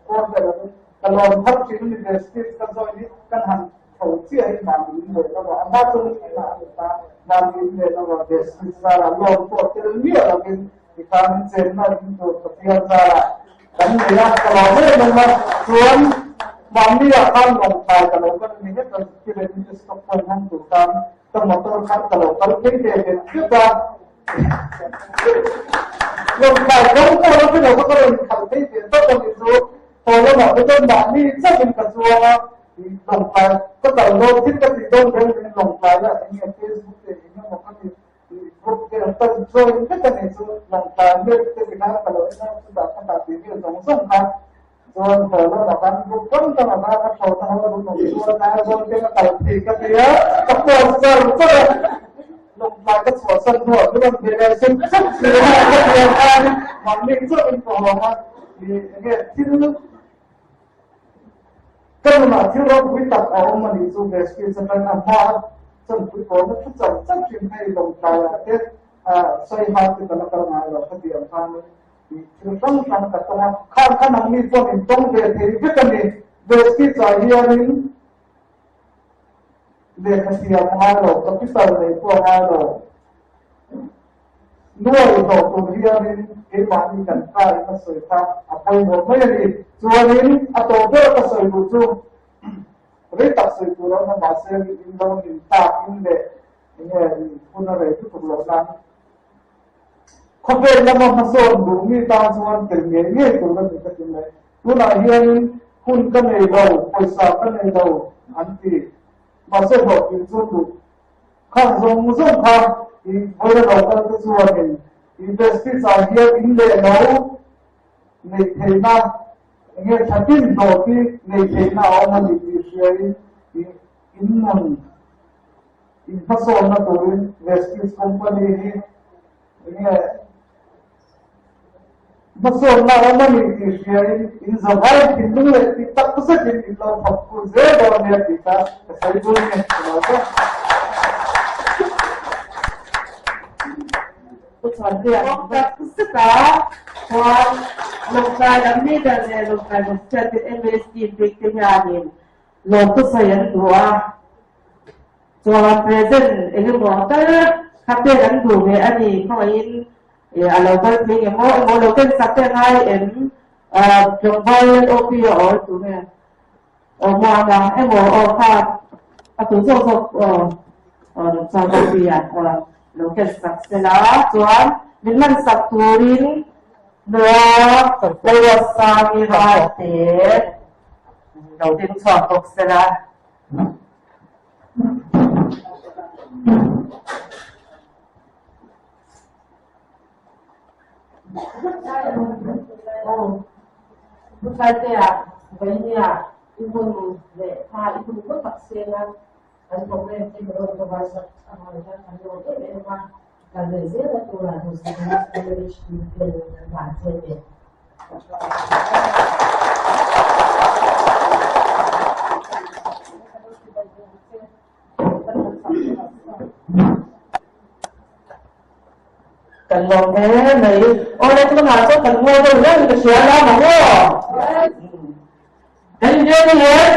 kawn vel ka lawm thar thin ni ve speech ka join hi kan han tho chiah hi mahni in leh lo a ama chu ni a ni ta mahni in leh lo a ve speech zara lawm pawh tel miah lovin Tikhan chenna in tur Pathian zarah kan nei a, ka lo em em a, chuan mahni ah khan lawngtlai ka lo kal a ni heta Kirenin stock point hmang tur khan ka motor khan ka lo kal phei ve vet vet a, lawngtlai kawng pawh la hre lo kha ka rawn khalh phei ve tawp a ni chu, haw lamah te chuan mahni chauhin ka chuang a, lawngtlai ka kal dawn thil ka tih dawn reng reng lawngtlai ah enge Facebook te engemaw ka ti Kan join vek a ni chu lawngtlai map te ti khan ka lo en a chutah kha tah tih vel zawng zawng kha chuan haw lamah khan group hrang hrangah khan a thlawhna ho a lut awm chuan Aizawl keng a kal thei ka ti a ka post char char a lawngtlai ka chhuahsan hnuah chu rawn ve leh sup sup si a ka ti ang khan mahni chauhin ka hawng a ih enge thil Ka nunah thil ropui tak a awm a nih chu Vespis atang a hma a chanpui tawhna thu char char thin hei lawngtlaiah te sawi hma chu ka la kal ngai lo khati ang khan tih thil hrang hrang ka tawng a, khang kha nangni chuan in tawng ve thei vek a ni. Vespis ah hianin lehkha siam a ngai lo, capital nei pawh a ngai lo. Nuai hlawh tur hianin keimahni kan tha in a sawi kha a pawimawh mai a ni. Chuanin a tawh ber ka sawi duh chu rei tak sawi tur a awm a, mahse in lo nin tak in leh enge hun a rei lutuk loh nan khawvel lama hmasawn duh mi tan chuan tel ngei ngei tur a ni ka ti mai. Tunah hianin hun ka nei lo, pawisa ka nei lo an ti. Mahse hlawhtling chu duh Khang zawng zawng kha i vawi a lo kal te chuanin investment ah hian in leh lo neih theihna enge thatin hlawh hi neih theihna a awm a ni tih hriain i in nun in hmasawnna turin Vestige company hi enge Hmasawnna awm a ni tih hriain in zavai thinlung leh tih tak zetin in lo thawk phur zel dawn nia tih kha ka sawi dun nge ka lo ta. Pu Chhuantea ang tak zet a chuan Lawngtlai lam leader leh Lawngtlai constituency MLA team bik te hianin lawmthu sawi an duh a. Chuan present engemaw tal kha pek an duh ve a ni khawngaihin a lo kal thei nge maw emaw lo ken sak te a ngai em tlangval OP a awl tu nge aw muang ang emaw aw kha a tu zawk zawk aw chuan OP a lo ken sak sela chuan min hman sak turin Nula Lalruatsangi Ralte lo ding chhuak bawk sela. Putlaitea Vainia i hun leh tha i hun vek tak seng a, kan program te min rawn cover sak avang hian kan lawm em em a, kal leh zel a turah duhsakna LHD ten kan hlan che ni. Kan lawm hle mai. Awle tunah chuan kan ngawi deuh reng ka hria la maw maw? Kan inbiak ni em?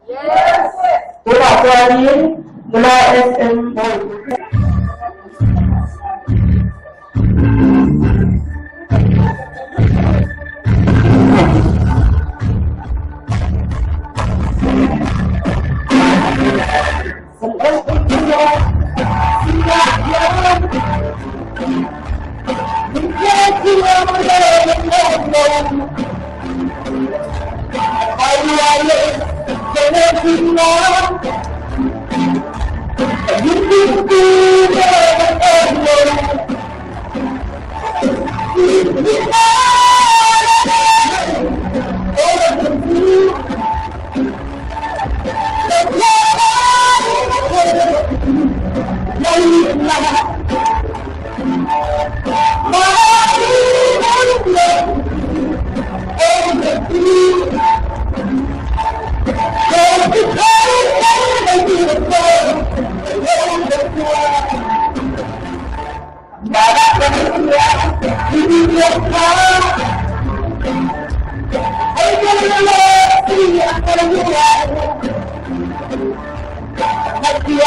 Yes! Tunah chuanin nula SM Two, three.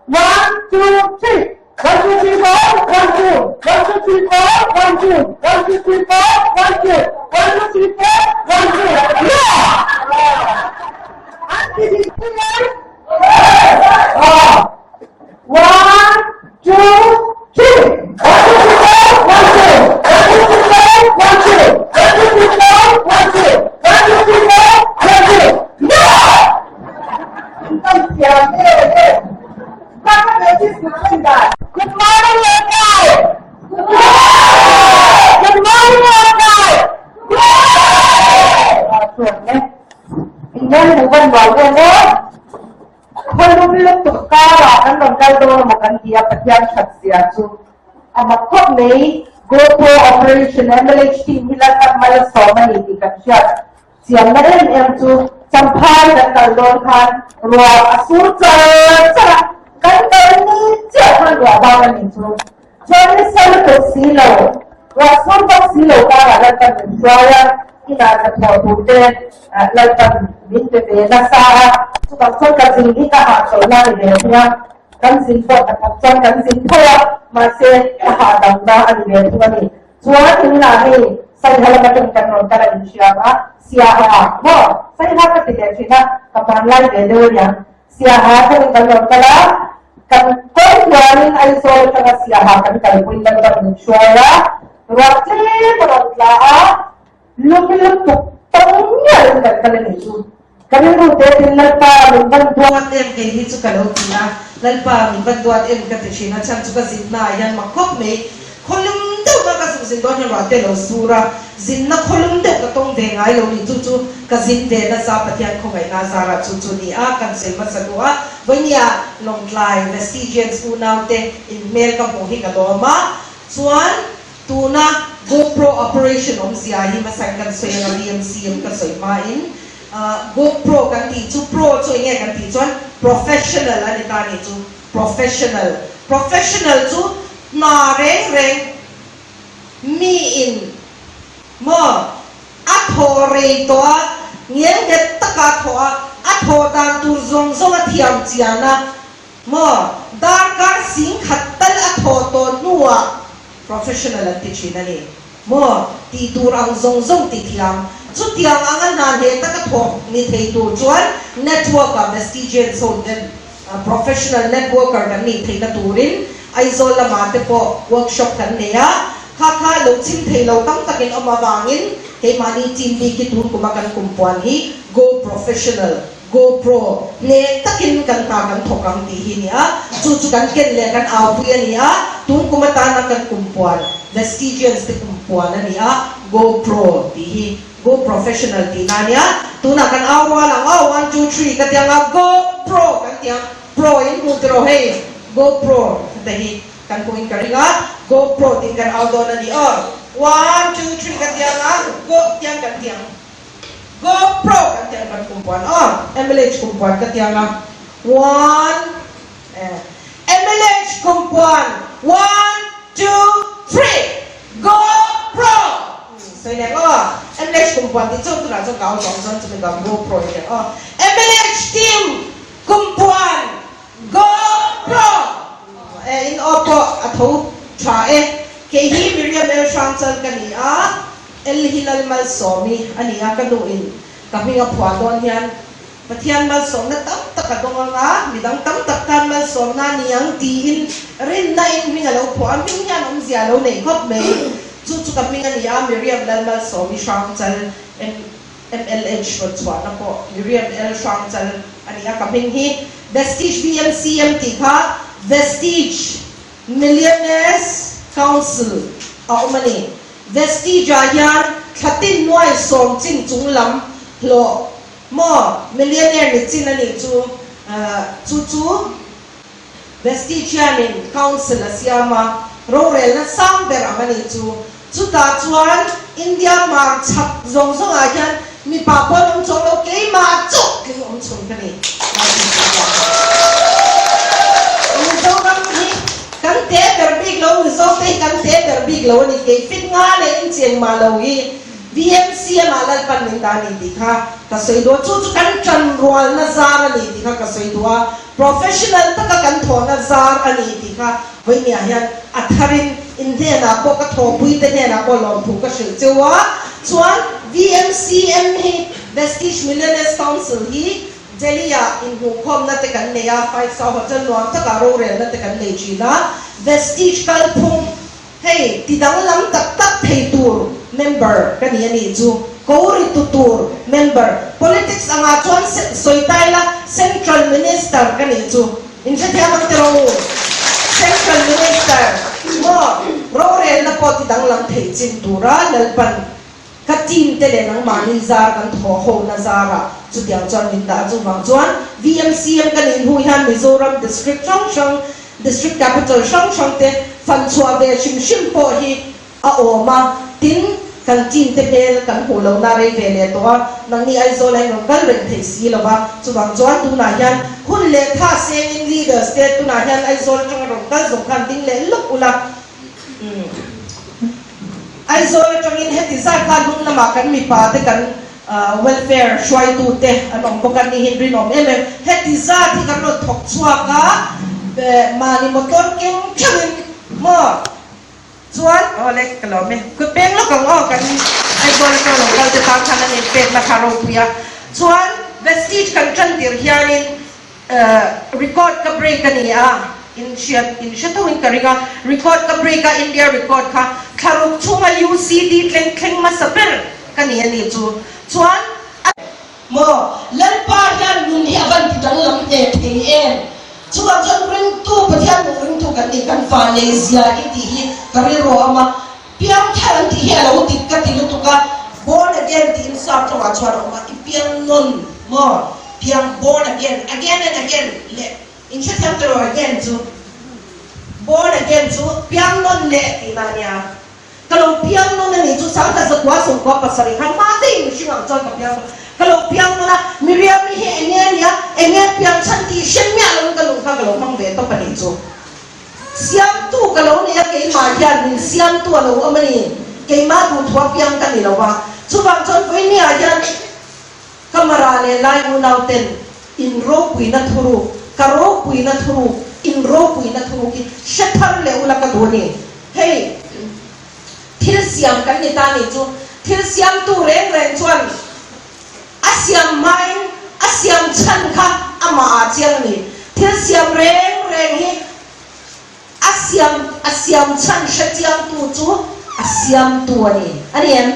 One, two, three. One, two, three, four. One, two. One, two, three, four. One, two. One, two, three, four. One, two. One, two, three, four. One, two. Yeah! One, two, three. One, two, three, four. One, two. One, two, three, four. One, two. One, two, three, four. One, two. One, two, three, four. One, two. Yeah! Good morning, Lakay! Good morning! Good morning, Lakay! Good morning! Inyan bukan bawa mo. Kholum lutuk kara kan rawn kal dawn emaw kan ti a Pathian that zia chu a mak khawp mai. GoPro Operation MLH team hi Lalpan mal a sawm a ni tih kan hriat chianna em em chu Champhai kan kal dawn khan ruah a sur char char a, kan kal ni chiah khan ruah bang a ni chu. Chuan nisa lutuk si lo, ruah sur bawk si lo karah Lalpan min hruai a, inah hnathawh tur te Lalpan min pe ve nasa a, chutah chuan ka zin hi ka hahchawlh na a ni ve thung a, kan zin pawh hnathawk chuan kan zin tho a, mahse ka hahdamna a ni ve thung a ni. Chuan tunah hei Saiha lam atang kan rawn kal a inhriam a, Siaha maw Saiha ka ti leh thin a, ka hmanlai ve deuh aniang. Siaha atangin kan rawn kal a, kan kawng huanin Aizawl atanga Siaha kan kalpui lalpa min hruai a, ruah tlem a rawn tla a, lum lutuk tawng mialin kan kal a nih chu. Ka rilru te tin Lalpa min van duat em kei hi chu ka lo ti a, Lalpa min van duat em ka ti thin a, chhan chu ka zinna ah hian mak khawp mai. Khawlum deuh kha ka zuk zin dawn hian ruah te lo sur a, zinna khawlum deuh ka tawng ve ngai lo ni, chu chu ka zin ve nasa Pathian khawngaihna zarah chu chu ni a, kan sawi hmasa duh a, vawinia Lawngtlai Vestigians unaute in hmel ka hmuh hi ka lawm a, chuan tuna GoPro operation awmzia hi hmasain kan sawi anga BMCM ka sawi hmain GoPro kan tih chu pro chu enge kan tih chuan professional a ni ta ni chu. Professional, Professional chu hna reng reng mi in maw a thawh rei tawh a, ngel nghet taka a thawh a, a thawh dan tur zawng zawng a thiam chian a maw darkar sing khat tal a thawh tawh hnuah professional an ti thin a ni maw tih tur ang zawng zawng ti thiam. Chutiang anga hna hle taka thawh ni thei tur chuan network ah Vestigians ho ten Professional networker kan nih theihna turin Aizawl lamah te pawh workshop kan nei a, kha kha lo chim thei lo tam takin awm avangin keimahni team bik hi tun kuma kan kumpuan hi Go Professional, Go Pro, hneh takin kan hna kan thawk ang tih hi ni a, chu chu kan ken leh kan aupui a ni a, tun kum atana kan kumpuan Vestigians te kumpuan a ni a, Go Pro tih hi. Go professional tih na nia, tunah kan au rual ang aw, one two three ka ti ang a, go pro kan ti ang, pro in hmuh tiraw hei, go pro te hi Kan hmuhin ka ring a, GoPro tiin kan au dawn a ni aw. One, two, three ka tiang a, Go tiang kan tiang. GoPro kan tiang kan kumpuan aw. MLH kumpuan ka tiang a. One, eh. MLH kumpuan, one, two, three, GoPro! Sawi leh ang aw. MLH kumpuan tih chu tunah chuan ka au tawh ang chuan chumi ka GoPro i tiang aw. MLH team kumpuan! Go pro! E in aw pawh a tho tha e. Kei hi Miriam El Hrangchal ka ni a, El hi Lal Malsawmi a ni a, ka nu in ka hming a phuah dawn hian Pathian malsawmna tam tak a dawng ang a, midang tam tak tan malsawmna a ni ang tiin rinna in hming a lo phuah a, hming hian awmzia a lo nei khawp mai. Chu chu ka hming a ni a, Miriam Lal Malsawmi Hrangchal MLH rawn chhuahna pawh Miriam L. Hrangchal a ni a, ka hming hi Vestige VMCM tih kha Vestige Millionaires Council a awm a ni. Vestige-ah hian thla tin nuai sawm chin chung lam hlawh maw millionaire ni chin a nih chu chu chu Vestige hianin Council a siam a, rorelna sang ber ang a nih chu. Chutah chuan India hmar chhak zawng zawngah hian mipa pawn awm chuang lo, keimah chauh tling awm chhun ka ni. Mizoram hi kan te ber bik lo, Mizo te hi kan te ber bik lo a ni. Kei fit nga leh incheng mah lo hi VMC amah Lalpan min dah a ni tih kha ka sawi duh a, chu chu kan tanrualna zar a ni tih kha ka sawi duh a. Professional taka kan thawhna zar a ni tih kha vawinia hian a tharin in hnenah pawh ka thawhpuite hnenah pawh lawmthu ka hrilh cheu a. Chuan VMCM hi Vestige Millionaires Council hi Delhi-ah inhmuhkhawmna te kan nei a, Five Star Hotel nuam takah rorelna te kan nei thin a. Vestige kalphung Hei, ti danglam tak tak thei tur member ka ni a nih chu. Ko ri tu tur member. Politics angah chuan sawi tai la Central Minister ka nih chu. In hrethiam ang tiraw u? Central Minister maw rorelna pawh ti danglam thei chin tura Lalpan ka team te leh nangmahni zar kan thawh ho na zarah chutiang chuan min dah a chuvang chuan VMCM ka nih hnu hian Mizoram District hrang hrang District Capital hrang hrang te fan chhuah ve hrim hrim pawh hi a awm a, tin kan team te hmel kan hmuh loh na rei ve leh tawh a, nangni Aizawl a inrawn kal reng thei si lo va, chuvang chuan tunah hian hun leh tha sengin leaders te tunah hian Aizawl atanga rawn kal zawng khan ding leh lawk ula. Aizawl atangin heti zat khan hnung lamah kan mipa te kan welfare hruaitu te an awm bawk a ni hi rinawm em em. Heti zat hi kan rawn thawk chhuak a, mahni motor keng theuhin maw chuan aw le ka lawm e kut peng lawk ang aw kan Aizawl atanga lo kal te tan khan an inpekna kha ropui a. Chuan Vestige kan tan tir hianin Record ka break a ni a, in hriat in hre tho in ka ring a, record ka break a India record kha thlaruk chhunga UCD tleng thleng hmasa ber ka ni a ni chu chuan a Maw Lalpa hian nun hi a van ti danglam hle thei em? Chuvang chuan ringtu Pathian duh ringtu kan ni kan van nei zia hi tih hi ka rilru a awm a, piang thar an tih hi a lo dik ka ti lutuk a, born again tiin sap tawngah chuan a awm a, i piang nawn maw? Piang born again, again and again leh in hrethiam tawh lo again chu born again chu piang nawn leh tihna a nia. Ka lo piang nawn a nih chu sangkhat zakua sawmkua pasarih khan hma daih mihring ang chuan ka piang nawn. Ka lo piang nawn a, Miriam-i hi eng nge a nia, eng nge piang chhan tih hre miah loin ka nun kha ka lo hmang ve tawp a nih chu. Siamtu ka lo nei a, keimah hian min siamtu a lo awm a ni. Keimah duhthua piang ka ni lo va, chuvang chuan vawinia hian Ka mara leh lai unau ten in ropuina thuruk, ka ropuina thuruk, in ropuina thuruk hi hre thar leh ula ka duh a ni. Hei thil siam kan ni ta nih chu, thil siamtu reng reng chuan a siam hmain a siam chhan kha amah ah chiang a ni. Thil siam reng reng hi a siam a siam chhan hre chiangtu chu a siamtu a ni. A ni em?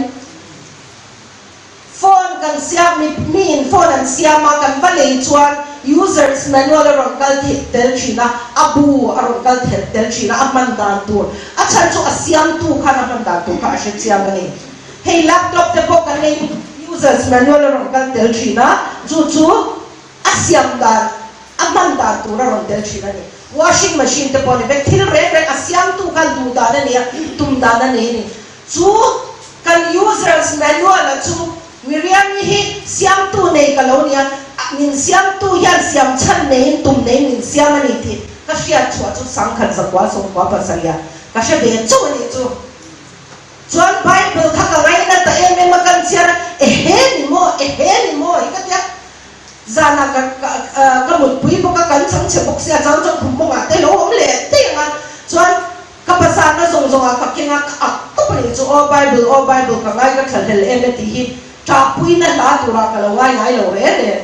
Phone kan siam mi miin phone an siam a, kan va lei chuan users manual a rawn kal theih tel thin a, a bu a rawn kal theih tel thin a, a hman dan tur. A chhan chu a siamtu khan a hman dan tur kha a hre chiang a ni. Hei laptop te pawh kan lei users manual a rawn kal tel thin a, chu chu a siam dan, a hman dan tur a rawn tel thin a ni. Washing machine te pawh ni vek, thil reng reng a siam. nei a, tum dan a nei a ni. Chu kan users manual a chu Miriam-i hi siamtu nei ka lo nia, min siamtu hian siam chhan neiin tum neiin min siam a ni tih ka hriat chhuah chu 1997 ah ka hre ve chauh a nih chu. Chuan Bible kha ka ngaina ta em em a kan chhiar a, ehe ni maw, ehe ni maw hi ka tia. Zanah ka ka mutpui bawk a, kan chang chhe bawk sia, chang chang khum mawngah te lo awm leh daih ang a. Chuan ka pasarna zawng zawngah ka keng a, ka ak tawp a nih chu, Aw Bible, aw Bible ka ngai ka thlahlel em e tih hi ṭahpuina hla turah ka lo ngai ngai lo reng reng.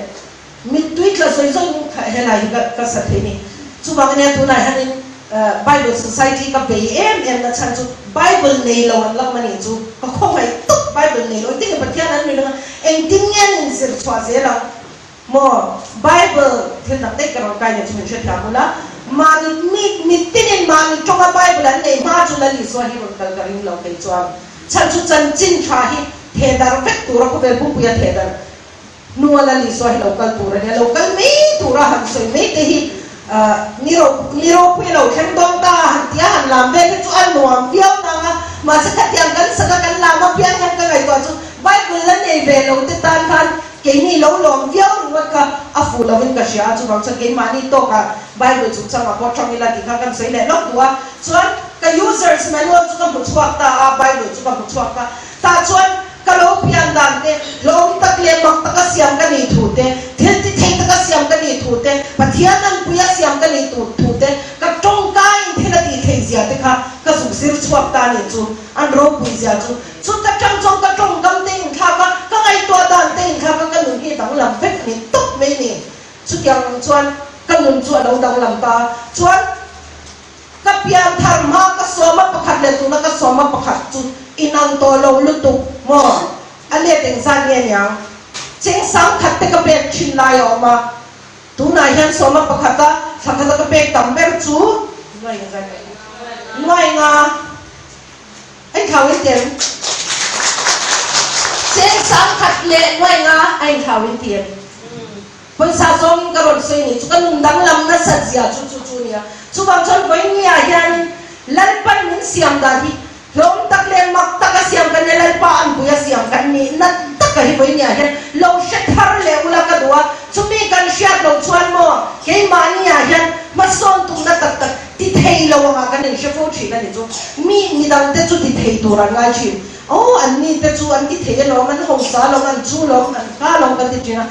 Mittui tla sawi zawng helai hi ka sa thei ni. Chuvang ania tunah hianin Bible Society ka bei em em na chhan chu Bible nei lo an lam a nih chu ka khawngaih tawp Bible nei lo engtin nge Pathian an rin anga engtin nge an inzir chhuah zel ang maw Bible thil dang daih ka rawn kai leh chu min hrethiam ula mahni mi mitinin mahni tawnga Bible an nei hma chu Lal Isua hi rawn kal ka ring lo kei chuan chhan chu chanchin tha hi theh darh vek tura khawvel pumpuia theh darh Hnua Lal Isua hi lo kal tur a nia, lo kal mai tura han sawi mai te hi ni ro ni ropui a lo thleng dawn ta a han ti a, han lam vel hi chu a nuam viau nang a, mahse khatiang kan sak a kan lam apiang hian ka ngaihtuah chu Bible la nei ve lo te tan khan keini lo lawm viau ringawt kha a fuh lovin ka hria a, chuvang chuan keimahni tawkah Bible chungchangah pawh tang ila tih kha kan sawi leh lawk duh a, chuan ka users manual chu ka hmu chhuak ta a, Bible chu ka hmu chhuak ta, tah chuan Ka lo pian dan te, hlawm tak leh mak taka siam ka nih thu te, thil ti thei taka siam ka nih thu te, Pathian anpui a siam ka nih tur thu te, ka tawngkaiin thil a tih theih zia te kha ka zuk zir chhuak ta nih chu, an ropui zia chu. Chut atang chuan ka tawngkam te inthlak a, ka ngaihtuah dan te inthlak a, ka nun hi danglam vek a ni tawp mai ni. Chutiang ang chuan ka nun chu a lo danglam ta. Chuan. Ka pian thar hma ka sawma pakhat leh tuna ka sawma pakhat chu inang tawh lo lutuk maw? A let engzat nge niang? Cheng sang khat te ka pek thin lai a awm a, tunah hian sawma pakhata thla khata ka pek tam ber chu nuai engzat nge? Nuai nga a inthlau in tel. Cheng sang khat leh nuai nga a inthlau in tir. Pawisa zawng ka rawn sawi nih chu ka nun danglam nasat zia chu chu chu nia. Chuvang chuan vawinia hianin Lalpan min siam dan hi hlawm tak leh mak taka siam kan nia, Lalpa anpui a siam kan nih na taka hi vawinia hian lo hre thar leh ula ka duh a, chumi kan hriat loh chuan maw keimahniah hian hmasawn tumna tak tak ti thei lo angah kan inhre fo thin a ni chu. Mi midangte chu ti thei tur an ngai thin. Aw an mite chu an ti thei alawm, an hausa alawm, an chu alawm, an kha alawm kan ti thin a.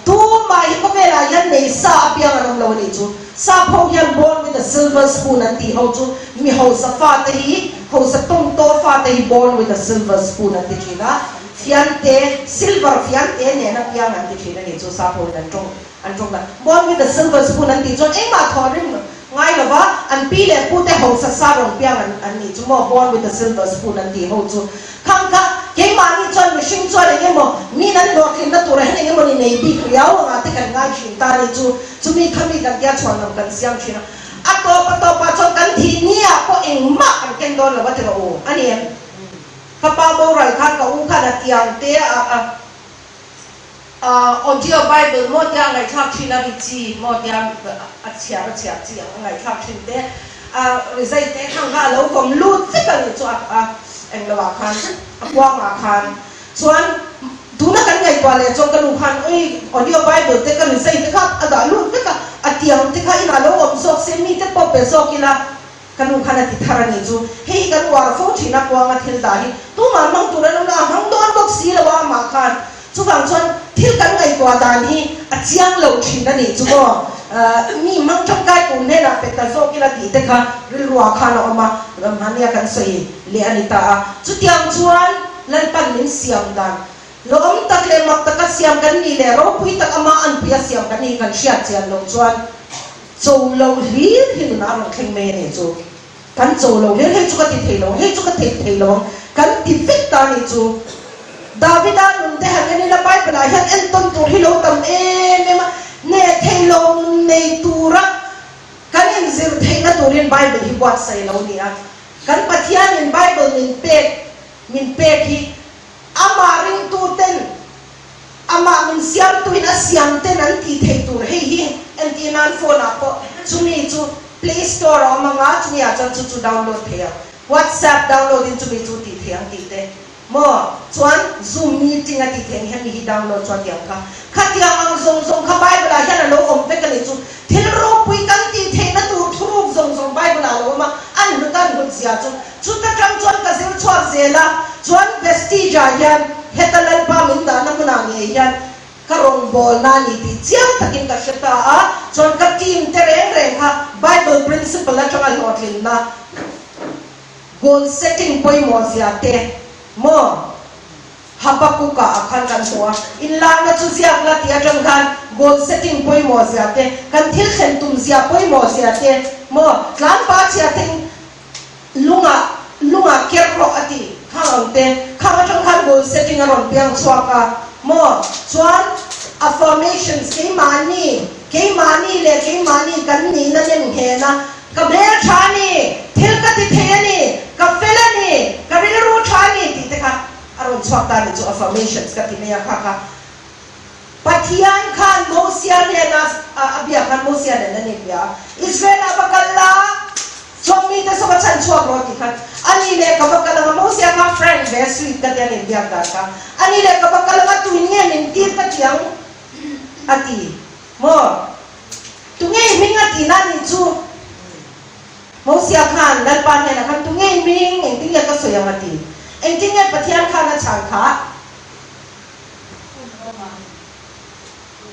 Tumah hi khawvelah hian nei sa apiang an awm lo a nih chu. Sap ho hian born with a silver spoon an tih ho chu mi hausa fate hi, hausa tawngtaw fate hi born with a silver spoon an ti thin a. Fiante, silver fiante nen apiang an ti thin a nih chu sap ho in an tawng an tawng ta. Born with a silver spoon an tih chuan engmah thawh rim Ngai lova, an pi leh pute hausa sa rawn piang an an nih chu maw, born with a silver spoon an tih ho chu. Khang kha, keimahni chuan mihring chuan eng emaw, min an hlawhtlinna turah hian eng emaw ni nei bik riau angah te kan ngai thin ta nih chu, chumi kha mi kan tia chhuan lam kan siam thin a. A tawp a tawpah chuan kan thih ni ah pawh engmah kan ken dawn lo a ti rawh u, a ni em? Ka pa boral khan ka u khan a tiang te a a. Audio Bible maw tia a ngaihthlak thin a ri chi maw tia a chhiar a chhiar chi ang a ngaihthlak thin te a rizai te khang kha a lo kawm lut vek a nih chu a a englo ah khan a kuang ah khan chuan tuna kan ngaihtuah leh chuan ka nu khan ui audio Bible te ka rizai te kha a dah lut vek a a tiang te kha inah lo awm zawk se mi te pawh pe zawk ila Ka nu khan a ti thar a nih chu, hei hi kan uar fo thin a, kuanga thil dah hi tumah hmang tur an awm lo, a hmang dawn bawk si lo a amah khan. Chuvang chuan thil kan ngaihtuah dan hi a chiang lo thin a nih chu maw, mi hmang tangkai tur hnenah pe ta zawk ila tih te kha rilruah khan a awm a, ramhania kan sawi leh a ni ta a. Chutiang chuan Lalpan min siam dan lawm tak leh mak taka siam kan nih leh ropui tak ama anpui a siam kan nih kan hriat chian loh chuan, Cho lo hlir hi nunah a rawn thleng mai a nih chu. Kan cho lo hlir, hei chu ka ti thei lo ang, hei chu ka thei thei lo ang, kan ti vek ta a nih chu. Davida nun te han en ila Bible ah hian entawn tur hi lo tam em em a, neh thei lo nun nei tura kan inzir theihna turin Bible hi buatsaih lo ni a. Kan Pathianin Bible min pek min pek hi amah ringtuten Amah min siamtuin a siam ten an tih theih tur hei hi entir nan phone ah pawh chumi chu play store a awm anga chumi ah chuan chu chu download thei ang. WhatsApp download in chumi chu tih theih ang tih te maw? Chuan Zoom meeting a tih theih ang hemi hi download chuan tiang kha. Khatiang ang zawng zawng kha Bible ah hian a lo awm vek a nih chu. Thil ropui kan tih theihna tur thuruk zawng zawng Bible ah a lo awm a, an hlut a an hlut zia chu. Chuta tang chuan ka zir chhuak zel a, chuan Vestige ah hian heta Lalpa min dahna hmunah ngei hian Ka rawngbawlna a ni tih chiang takin ka hre ta a, chuan ka team te reng reng kha Bible principle atanga hlawhtlinna, goal setting pawimawh zia te maw Habakkuk ah khan kan hmu a, inlarna chu ziak la tih atang khan goal setting pawimawh zia te, kan thil thlen tum zia pawimawh zia te maw tlanpa chhia te Lungah lungah ker rawh a ti khang ang te, khang atang khan goal setting a rawn piang chhuak a maw? Chuan affirmations keimahni, keimahni leh keimahni kan nihna nem nghen a, ka hmel tha a ni, thil ka ti thei a ni, ka fel a ni, ka rilru tha a ni tih te kha a rawn chhuak ta ni chu affirmations ka ti mai a kha kha Pathian khan Mosia hnena a biak khan Mosia nen an inbia a, Israel ah va kal la, chuan mite saw va chhan chhuak rawh tih khan a ni leh ka va kal ang a, Mosia kha frank ve sweet ka tia an inbiak dan kha, a ni leh ka va kal ang a, tuin nge min tir ka ti ang a ti maw? Tunge i hming a tihna a nih chu? Mosia khan Lalpa hnenah khan tunge i hming, engtin nge ka sawi ang a ti? Engtin nge Pathian khan a chhan kha?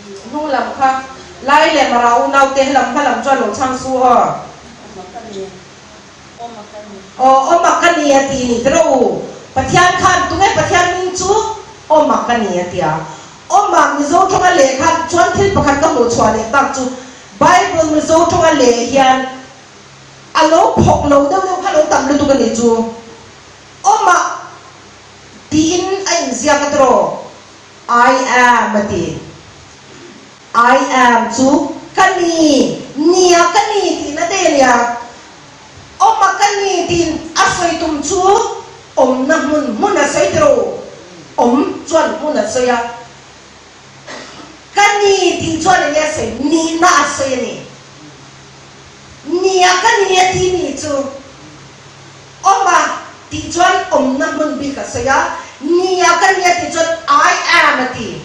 Hnung lam kha lai leh mara unau te helam hma lam chuan lo chhang su aw. Aw awm a ka ni a ti ni tiraw u. Pathian khan tunge Pathian hming chu awm a ka ni a tia. Awm a Mizo tawnga leh khan chuan thil pakhat ka hmuh chhuah leh tak chu Bible Mizo tawnga leh hian a lo phawk lo deuh deuh kha lo tam lutuk a nih chu. Awm a Tiin a inziak a tiraw? I am a ti. I am chu ka ni, nia ka ni tihna te a nia. Awma ka ni tiin a sawi tum chu awmna hmun hmun a sawi tiraw? Awm chuan hmun a sawi a. Ka ni tih chuan enge a sawi? Nihna a sawi a ni. Nia ka ni a ti ni chu. Awm a tih chuan awmna hmun bik a sawi a, nia ka ni a tih chuan I am a ti,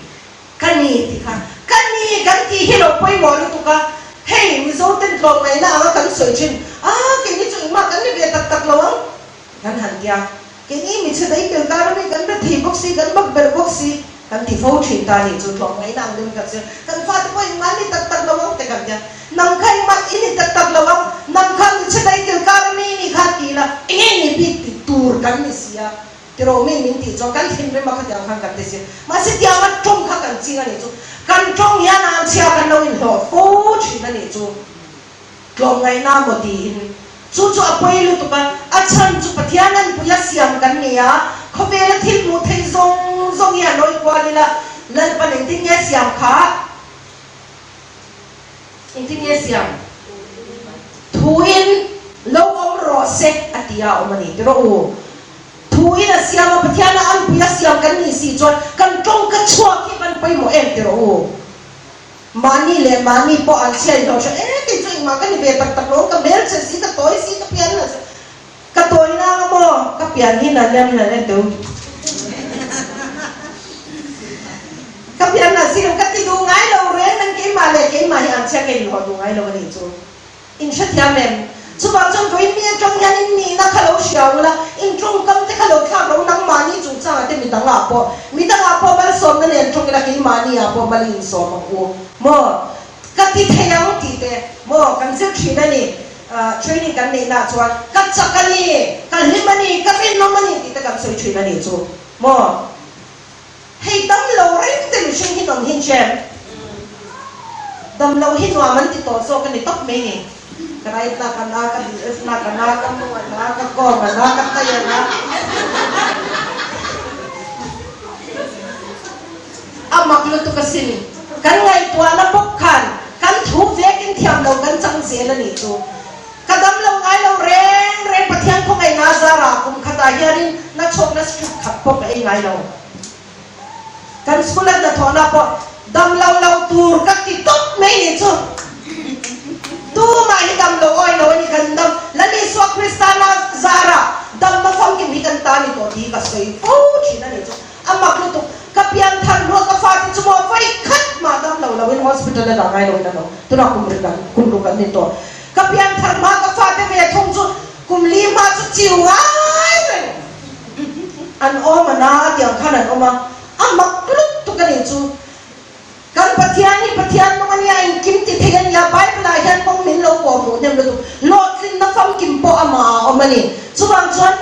ka ni tih kha. Ka ni kan tih hi lo pawimawh lutuk a, hei Mizo ten tlawmngaihna anga kan sawi thin, a keini chu engmah kan ni ve tak tak lo ang kan han tia, keini mi chhe dai tel kar ami kan be thei bawk si, kan bak ber bawk si kan ti fo thin ta nih chu tlawmngaihna ang deuhin kan sawi a, kan fate pawh engmah an ni tak tak lo ang te kan tia. Nang kha engmah i ni tak tak lo ang, nang kha mi chhe daih tel kar ami ni kha ti ila, enge ni bik ti tur kan ni si a, tiraw mi min tih chuan kan thinrim a khatiang khan kan ti si a, mahse tianga tawng kha kan ching a nih chu, kan tawng hian an chhia kan lo inhlawh fo thin a nih chu, tlawmngaihna maw tiin chu chu a pawi lutuk a, a chhan chu Pathian an puia siam kan ni a, khawvela thil hmuh theih zawng zawng hi a lawi kual ila, Lalpan engtin nge siam kha? Engtin nge siam? Thuin lo awm rawh se a ti a awm a ni tiraw u. Thuin a siam a, Pathian a anpui a siam kan nih si chuan kan tawngka chhuak hi van pawimawh em tiraw u. Mahni leh mahni pawh an chhiat hlawh hran e kei chu engmah ka ni ve tak tak lo, ka hmelchhe si, ka tawi si, ka pian la si. Ka tawi nang a maw? Ka pian hi na lem la le teu. Ka pian na si lo, ka ti duh ngai lo reng nang keimah leh keimah hi an chhia ka inhlawh duh ngai lo a nih chu. In hrethiam em? Chuvang chuan vawiin mi atang hian in nihna kha lo hria ula, in tawngkam te kha lo thlak lo, nangmahni chungchangah te midang ah pawh, midang ah pawh malsawmna nen tawng ila keimahni ah pawh mal i insawm ang u maw? Ka ti thei ang tih te maw kan zir thin a ni. Training kan neihna chuan ka chak a ni, ka hlim a ni, ka rinawm a ni tih te kan sawi thin a nih chu maw? Hei dam lo reng te mihring hi nawm hin chem. Dam loh hi nuam an ti tawh zawk a ni tawp mai ni. Ka right na ka na, ka left na ka na, ka hnung a na, ka kawng a na, ka tai a na. A mak lutuk asin. Kan ngaihtuahna bawk khan kan thu vekin thiam lo kan chang zel a nih chu. Ka dam lo ngai lo reng reng Pathian khawngaihna a zarah kum khatah hianin nachhawkna strip khat pawh ka ei ngai lo. Kan school a hnathawhna pawh dam lo lo tur ka ti tawp mai nih chu. Tumah hi dam lo awi lo a ni kan dam. Lal Isua Krista na zarah. sawi fo thin a nih chu. A mak lutuk. Ka pian thar hnuah ka fate chu maw vawi khat mah dam lo loin hospital a dah ngai loin an awm. Tunah kum rik an kum ruk an ni tawh. Ka pian thar hma ka fate ve thung chu kum li hma chu chiu ngai reng an awm a na tiang khan an awm a. A mak lutuk a nih chu. Kan Pathian hi Pathian mawng a nia, engkim ti thei a nia, Bible ah hian kawng min lo kawh hmuh hnem lutuk, hlawhtlinna famkim pawh amah ah a awm a ni. Chuvang chuan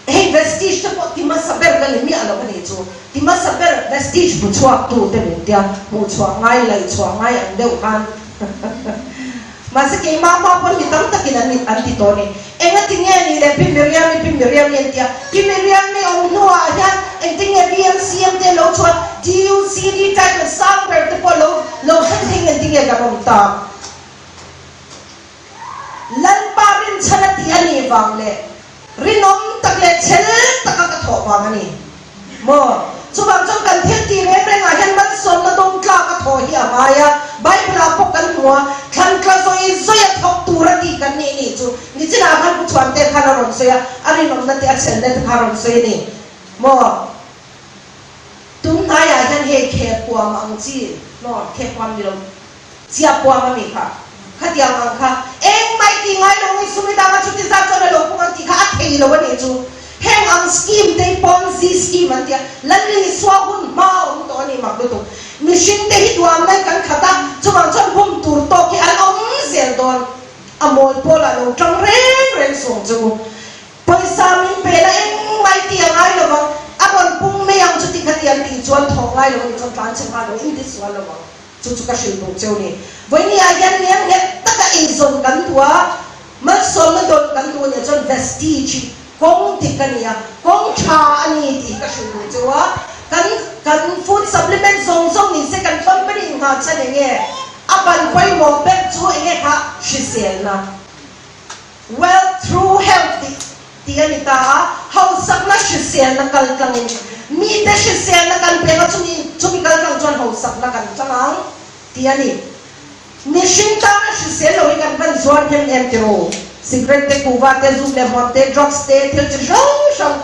hei Vestige te pawh ti hmasa ber ka ni miah lo a nih chu, ti hmasa ber Vestige hmu chhuak tu te min tia, hmuh chhuah ngai, laih chhuah ngai ang deuh khan Mahse keimah hma pawn mi tam takin an an ti tawh a ni. Engati nge ni le Pi Miriam-i, Pi Miriam-i an tia. Pi Miriam-i awm hnuah hian engtin nge VMCM te lo chhuah, DUCD title sang ber te pawh lo lo thleng thei engtin nge kan awm ta. Lalpa rinchhan a ti a nih vang leh rinawm tak leh chhel taka ka thawh vang a ni. Maw? Chuvang chuan kan thil tih reng rengah hian malsawmna dawng tlak a thaw hi a ngai a, Bible-ah pawh kan hmu a, thlan tla zawi zawi a thawk tur a tih kan nih nih chu nichinah khan Pu Chhuante khan a rawn sawi a, a rinawmna te a chhelna te kha a rawn sawi a ni. Maw? Tun hnaiah hian hei khehpuam ang chi, maw? Khehpuam ni lo, chiahpuam a mi kha, khatiang ang kha engmah i tih ngai lo nge sumi danga chuti zat chuan a lo pung ang tih kha a thei lo a nih chu. Heng ang scheme te hi Ponzi scheme an ti a, Lalli Isua hun hma a awm tawh a ni mak lutuk. Mihring te hi duam lai kan khat a, chuvang chuan bum tur tawk hi an awm zel dawn. A mawl pawl ah lo tang reng reng sawng che u. Pawisa min pe la engmah i ti a ngai lo vang, a rawn pung mai ang chu ti kha ti an tih chuan thawk ngai lo a nih chuan tlan chhe nghal lo, in ti sual lo vang. Chu chu ka hrilh duh cheu ni. Vawinia hian miang nghet taka eizawn kan duh a, malsawmna dawn kan duh ania chuan Vestige hi kawng dik a ni a, kawng tha a ni tih hi ka hrilh duh cheu a. Kan kan food supplement zawng zawng ni se kan company in nghah chhan eng nge? A ban pawimawh ber chu eng nge kha? Hriselna. Wealth through health tih tih a ni ta a, hausakna hriselna kal tlangin mite hriselna kan pek a, chumi chumi kal tlang chuan hausakna kan tlang ang tih a ni. Mihring tana hrisel lo hi kan van zuar hnem em ti ru? Cigarette te, kuhva te, zuk leh hmuam te, drugs te, thil chi hrang hrang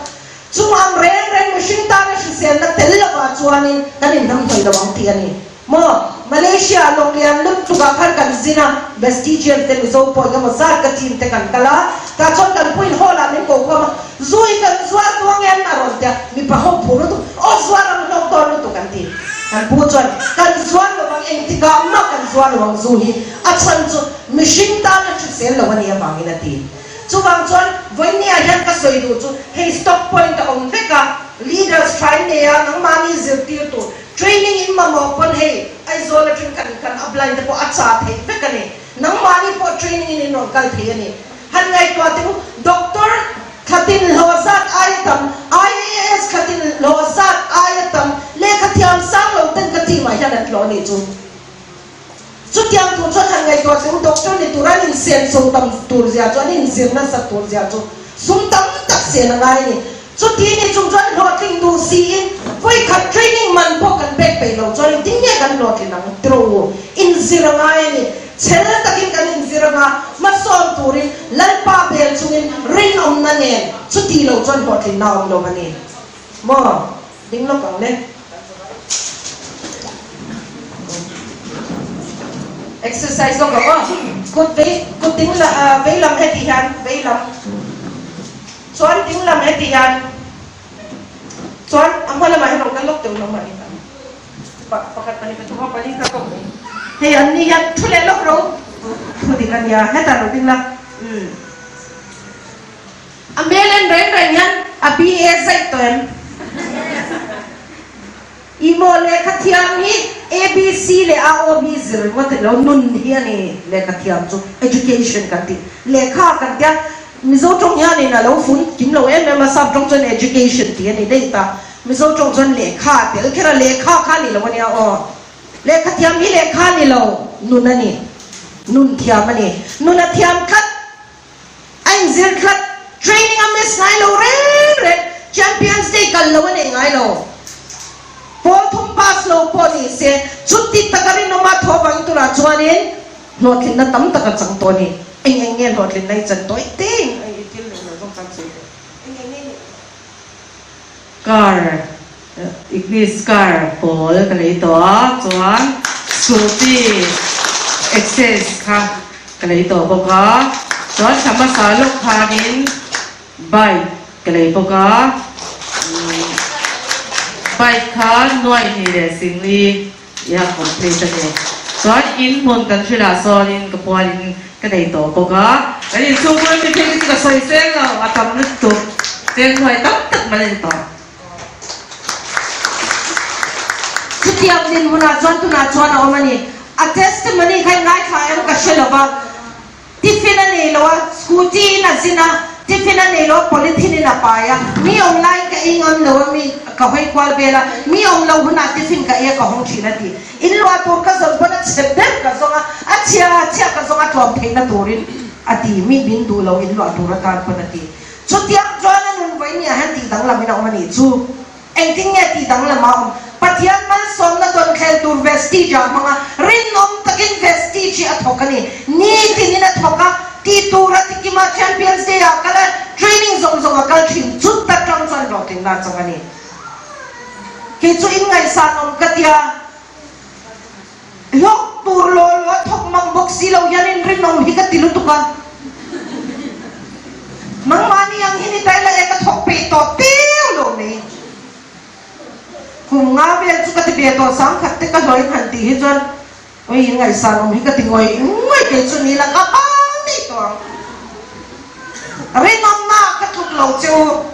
chung ang reng reng mihring tana hriselna tel lovah chuanin kan inhnamhnawih lo ang tih a ni. Maw? Malaysia lawng lian lut tlukah khan kan zin a, Vestigian te Mizo pawh engemaw zat ka team te kan kal a, tah chuan kan puin hall ah min ko khawm a, zui kan zuar duang em a rawn ti a, mipa ho phur lutuk, aw zuar ang hlawk dawn lutuk an ti. Kan pu chuan, kan zuar lo ang engtikah mah kan zuar lo ang zu hi, a chhan chu mihring tan a hrisel lo a nih avangin a ti. Chuvang chuan vawinia hian ka sawi duh chu hei stock point a awm vek a, leaders tha in nei a, nangmahni zirtir tur, Training in mamawh pawn hei Aizawl atang kan kan upline te pawh a chah theih vek a ni. Nangmahni pawh training in in rawn kal thei a ni. Han ngaihtuah teh u, Doctor thlatin hlawh zat aia tam, IAS thlatin hlawh zat aia tam lehkha thiam sang lo ten ka team ah hian an hlawh a nih chu. Chutiang tur chuan han ngaihtuah teh u, Doctor ni tur an insen so tam tur zia chu, an inzir nasat tur zia chu sum tam tak sen a ngai a ni. Chuti ni chung chuan hlawhtling duh siin vawikhat training man pawh kan pek peih loh chuan engtin nge kan hlawhtlin ang tiraw u? Inzir a ngai a ni. Chhel takin kan inzir anga hmasawn turin Lalpa bel chungin rinawmna nen chuti lo chuan hlawhtlinna a awm lo a ni. Maw? Ding lawk ang le. Exercise lawk ang aw. Kut vei, kut ding la, vei lam heti hian vei lam. Chuan ding lam heti hian chuan a hma lamah hian rawn kal lawk teuh lo mah ni ta. Pakhat pahnih pathum ho pali kha kawp mai. Hei an ni hian thu leh lawk ro. Thu dik a nia hetah lo ding la. Umm. A hmel en reng reng hian a BA zaih tawh em? I maw lehkha thiam hi ABC leh AOB zir ringawt a ni lo, nun hi a ni lehkha thiam chu, education kan tih. Lehkha kan tia Mizo tawng hianin a lo fun kim lo em em a, sap tawng chuan education tih a ni daih ta. Mizo tawng chuan lehkha a tel kher a, lehkha kha a ni lo a nia aw. Lehkha thiam hi lehkha a ni lo, nun a ni. Nun thiam a ni. Nun a thiam tlat. A inzir tlat, training a miss ngai lo reng reng, Champions Day kal lo a nei ngai lo. Pawl thum pass lo pawh ni se, chuti taka rinawma thaw vang turah chuanin hlawhtlinna tam tak a chang tawh a ni. Eng eng nge hlawhtlinna i chan tawh i te in i thil eng lo zawng chang sawi teh. Eng eng nge i neih tawh? Car, Ignis car pawl ka lei tawh a, chuan scooty Access kha ka lei tawh bawk a, chuan thla hmasa lawk khanin bike ka lei bawk a, bike kha nuaih hnih leh singli ia complete a ni. Chuan in hmun kan hrilh ah sawnin ka pualin ka nei tawh bawk a, kan inchhungkhur mi phei te chu ka sawi seng lo, a tam lutuk, cheng hnuai tam tak man a ni tawh. Chutiang dinhmunah chuan tunah chuan a awm a ni. A testimony kha i ngaithla em ka hre lo va, tiffin a nei lo a, scooty in a zin a, tiffin a nei lo a, polythene in a pai a, mi awm laiin ka ei ngam lo a, mi ka hawi kual vel a, mi awm lo hunah tiffin ka ei a ka hawng thin a ti. In luah tur ka zawn pawn a chhe ber ka zawng a, a chhia chhia ka zawng a tlawm theihna turin a ti, mi min duh lo in luah tur atan pawn a ti. Chutiang chuan a nun vawi nia hian tih danglam in a awm a nih chu. Engtin nge tih danglam a awm? Pathian malsawmna dawn thleng tur vestige ah hmang a, rinawm takin vestige hi a thawk a ni. Nitin in a thawk a, tih tur a tikim a, Champions Day ah a kal a, training zawng zawng a kal thin. Chuta tang chuan hlawhtlinna a chang a ni. Kei chu in ngaihsan awm ka tia. Hlawk tur law law a thawk mang bawk si lo hian in rinawm hi ka ti lutuk a. Nangmahni ang hi ni ta ila e ka thawk peih tawh tiu lo mai. Kum nga vel chu ka ti ve tawh sangkhat te ka hlawin han tih hi chuan ui in ngaihsan awm hi ka ti ngawih ngawih kei chu ni la ka bang daih tawh ang. Rinawmna ah ka tluk lo che u.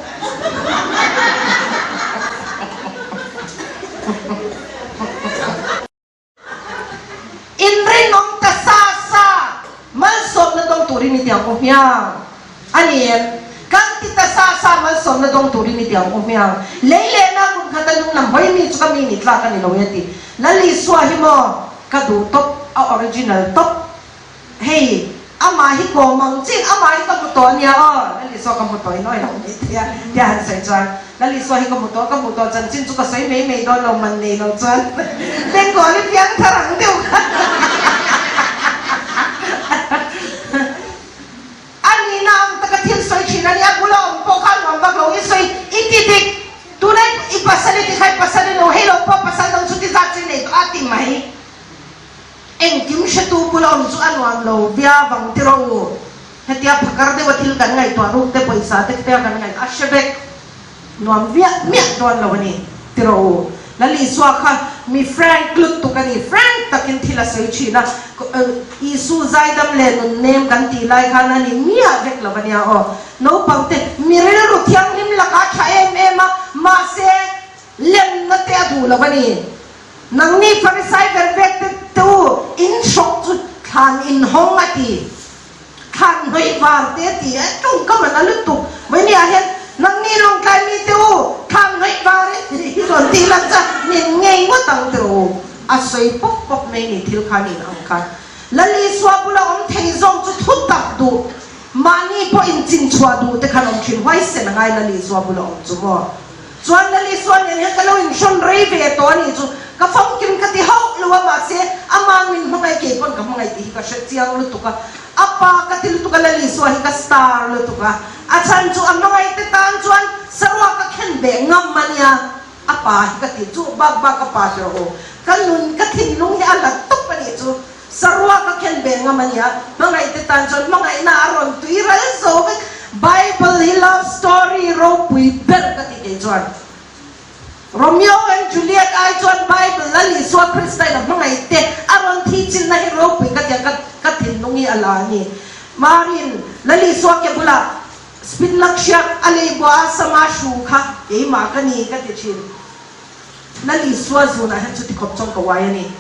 In rinawm ta sa sa, malsawmna dawng turin i tiang u hmiang. A ni em? Kan ti ta sa sa, malsawmna dawng turin i tiang u hmiang. Lei lehna kum khata nung lam hawi mi chu ka mi ni tlak a ni lo e ti. Lal Isua hi maw ka duh tawp, a original tawp. Hei, amah hi kawm ang chin, amah hi ka hmu tawh ania aw, Lal Isua ka hmu tawh in awi lo mai thei a, tia han sawi chuan, Lal Isua hi ka hmu tawh, ka hmu tawh chanchin chu ka sawi mai mai dawn lo, man nei lo chuan Bengali piang thar ang deuh kha a nihna ang taka thil sawi thin a nia, bula awm pawh kha nuam vak lo i sawi i ti dik, tuna i pasal i ti kha i pasal i lo, hei lo pawh pasal dang chu ti zat chin nei tawh a ti mai. Engkim hretu bula awm chu a nuam lo via vang ti rawh u. Hetia phakar deuha thil kan ngaihtuah ruk te pawisa te te kan ngaihtuah a hre vek. Nuam viah miah dawn lo a ni ti rawh u. Lal Isua kha mi frank lutuk a ni. Frank takin thil a sawi thin a. Isu zaidam leh nun nem kan tih lai khan a ni miah vek lo a nia aw. Naupang te mi rilru thianghlim lakah a tha em em a, mahse lemna te a duh lo a ni. Nangni Pharisai ber vek te te u, in hrawk chu thlan in hawng a ti. Thlan hnawih var te a ti a, tawngkam a na lutuk. Vawinia hian, Nangni lawngtlai mi te u, thlan hnawih var e tih hi rawn tih lang chuan min ngei ngawt ang tiraw u. A sawi pawp pawp mai ni thil khan in ang khan. Lal Isua bula awm thei zawng chu thu tak duh, mahni pawh in chinchhuah duh te khan awm thin huaisen a ngai Lal Isua bula awm chu maw. Chuan Lal Isua nen hian ka lo inhrawn rei ve tawh a nih chu, ka famkim ka ti hauh lo a, mahse ama min hmangaih kei pawn ka hmangaih tih hi ka hre chiang lutuk a, a pa ka ti lutuk a, Lal Isua hi ka star lutuk a, a chhan chu a hmangaih te tan chuan saruak ka khen beh ngam a nia, a pa hi ka ti chu bak bak ka pa hre rawh u, ka nun ka thinlung hi a hlat tawp a nih chu, saruak ka khen beh ngam a nia, hmangaih te tan chuan hmangaihna a rawn tui ral zo vek, Bible hi love story ropui ber ka ti kei chuan. Romeo and Juliet ai chuan Bible Lal Isua Krista in a hmangaih te a rawn thi chinna hi ropui ka tia ka ka thinlung hi a la a ni. Marin Lal Isua ke bulah spin lakhriak a lei bua a sama hru kha keimah ka ni ka ti thin. Lal Isua zunah hian chuti khawp chuan ka uai a ni.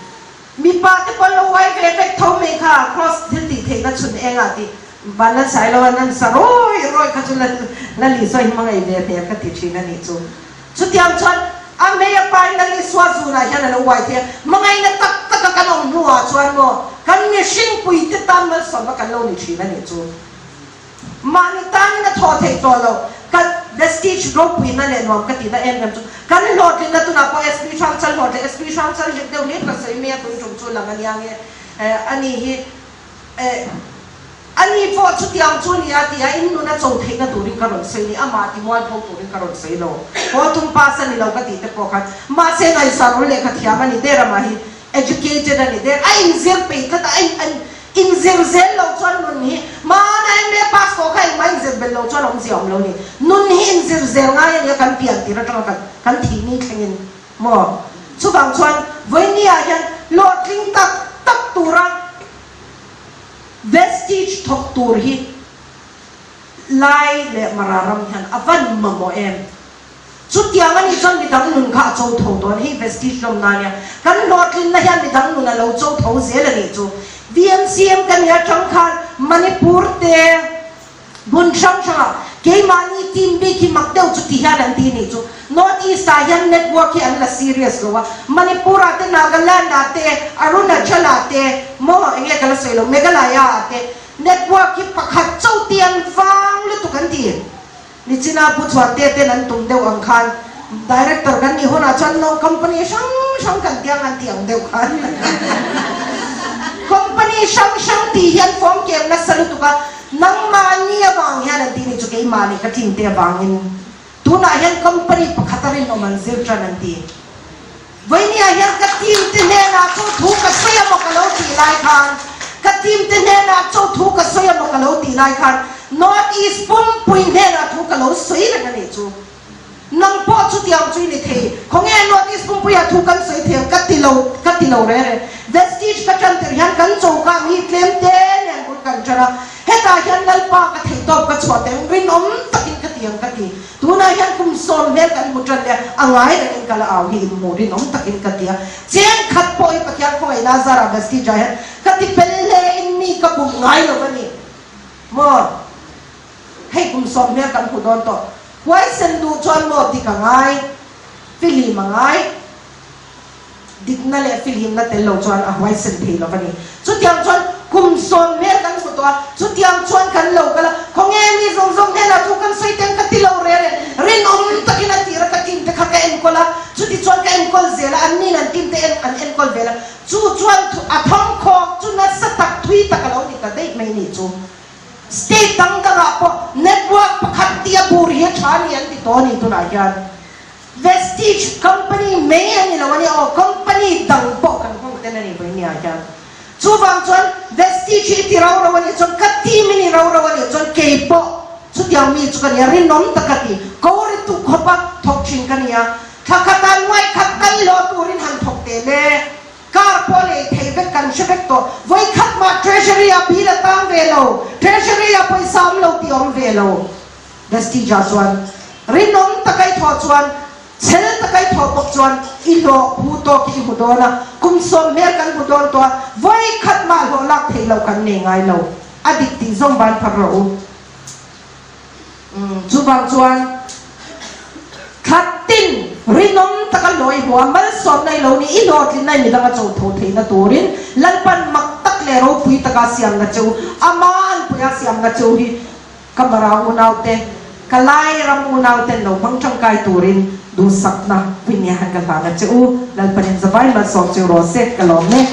Mipa te pawh an lo uai ve vek tho mai kha Cross thil tih theihna chhun engah tih Van an sai lo an an sa rawi rawi kha chu Lal Isua hi hmangaih ve hmel ka ti thin a nih chu. Chutiang chuan a hmei a pain Lal Isua zunah hian a lo uai thei a, hmangaihna tak taka kan awm hnuah chuan maw kan mihring puite tan malsawmna kan lo ni thin a nih chu. Mahni tanin a thawh theih tawh lo. Kan Vestige ropuina leh nuam ka tihna em em chu kan hlawhtlinna tunah pawh SP Hrangchal hlawhtlin SP Hrangchal hlit deuh hlir ka sawi mai a tun tum chu lang a nia nge a ni hi eh. Ani pawh chutiang chu a ni a ti a, in nun a cho theihna turin ka rawn sawi ni, amah ti mualpho turin ka rawn sawi lo. Haw tum pass a ni lo ka tih te pawh khan, mahse ngaihsan ul lehkha thiam a ni der amah hi educated a ni der, a inzir peih tlat a, a inzir zel lo chuan nun hi hmana MA pass tawh kha engmah inzir belh lo chuan awmzia awm lo ni. Nun hi inzir zel ngai a nia kan pian tir atanga kan kan thih ni thlengin maw? Chuvang chuan vawinia hian hlawhtling tak tak tura Vestige thawk tur hi Lai leh Mara ram hian a van mamawh em? Chutiang a nih chuan midang nun kha a cho tho dawn hei Vestige lawmna nia. Kan hlawhtlinna hian midang nun a lo cho tho zel a nih chu. VMCM ka nia tang khan Manipur te hmun hrang hrangah keimahni team bik hi mak deuh chu ti hian an ti nih chu. North East ah hian network hi an la serious lo a, Manipur ah te Nagaland ah te Arunachal ah te maw enge ka la sawi lo Meghalaya ah te network hi pakhat chauh ti an vang lutuk an ti. Nichina Pu Chhuante ten an tum deuh ang khan Director kan nih hunah chuan no company hrang hrang kan tiang an ti ang deuh khan company hrang hrang tih hi an form kem nasa lutuk a, nangmahni avang hian an tih ni chu keimah leh ka team te avangin tunah hian company pakhat a rinawm an zir tan an ti. Vawinia hian ka team te hnenah chaw thu ka sawi a maw ka lo tih lai khan, ka team te hnenah chaw thu ka sawi a maw ka lo tih lai khan North East pumpui hnenah thu ka lo sawi reng a nih chu. Nang pawh chutiang chu i ni thei. Khawnge North East pumpuiah thu kan sawi thei ang ka ti lo, ka ti lo reng reng. Vestige ka tan tirh hian kan choka mi tlem te nen bul kan tan a, hetah hian Lalpa ka theihtawp ka chhuah teh ang rinawm takin ka ti ang ka ti. Tunah hian kum sawm hmel kan hmu tan leh a ngai rengin ka la au hi inhmuh rinawm takin ka ti a. Cheng khat pawh hi Pathian khawngaihna Zara Vestige-ah hian ka ti pel hle in mi ka bum ngai lo a ni maw? Hei kum sawm hmel kan hmu dawn tawh. Huaisen duh chuan maw dik a ngai, fihlim a ngai. Dikna leh fihlimna tel lo chuan a huaisen thei lo a ni. Chutiang chuan kum sawm hmel kan hmu tawh a, chutiang chuan kan lo kal a, khawnge mi zawng zawng hnenah chu kan sawi teng ka ti lo rel e, rinawm takin a tir a ka team te kha ka enkawl a, chuti chuan ka enkawl zel a, an nin an team te en an enkawl vel a, chu chuan a thawmkhawk chu nasa tak thui tak a lo ni ta daih mai nih chu. State dang dangah pawh network pakhat tia bur hi a tha a ni an ti tawh a ni tunah hian. Vestige company mai a ni lo a nia aw, company dang pawh kan hmang tel a ni vawinia hian. Chuvang chuan Vestige hi i ti ro ro a nih chuan ka team i ni ro ro a nih chuan kei pawh chutiang mi chu ka nia, rinawm tak ka ti. Ko ri tu khawpa thawk thin ka nia, thla khata nuai khat kal hlawh turin han thawk teh le. Car pawh lei thei vek kan hre vek tawh. Vawikhat mah Treasury ah bill a tang ve lo, Treasury ah pawisa awm lo tih awm ve lo. Vestija chuan, Rinawm taka i thawh chuan, chhel taka i thawh bawk chuan i hlawh phu tawk hi i hmu dawn a, kum sawm hmel kan hmu dawn tawh a, vawi khat mah hlawh lak theih loh kan nei ngai lo. A dik tih zawng ban phar rawh u. Umm, chuvang chuan thla tin rinawm taka hlawh i hmu a, malsawmna i lo ni, i hlawhtlinna i midanga cho tho theihna turin Lalpan mak tak leh ropui taka siamna che u, ama anpuia siamna che u hi Ka Mara unaute, ka Lai ram unauten lo hmang tangkai turin duhsakna Puinia han ka hlan a che u. Lalpanin zavai malsawm che u rawh se, ka lawm e.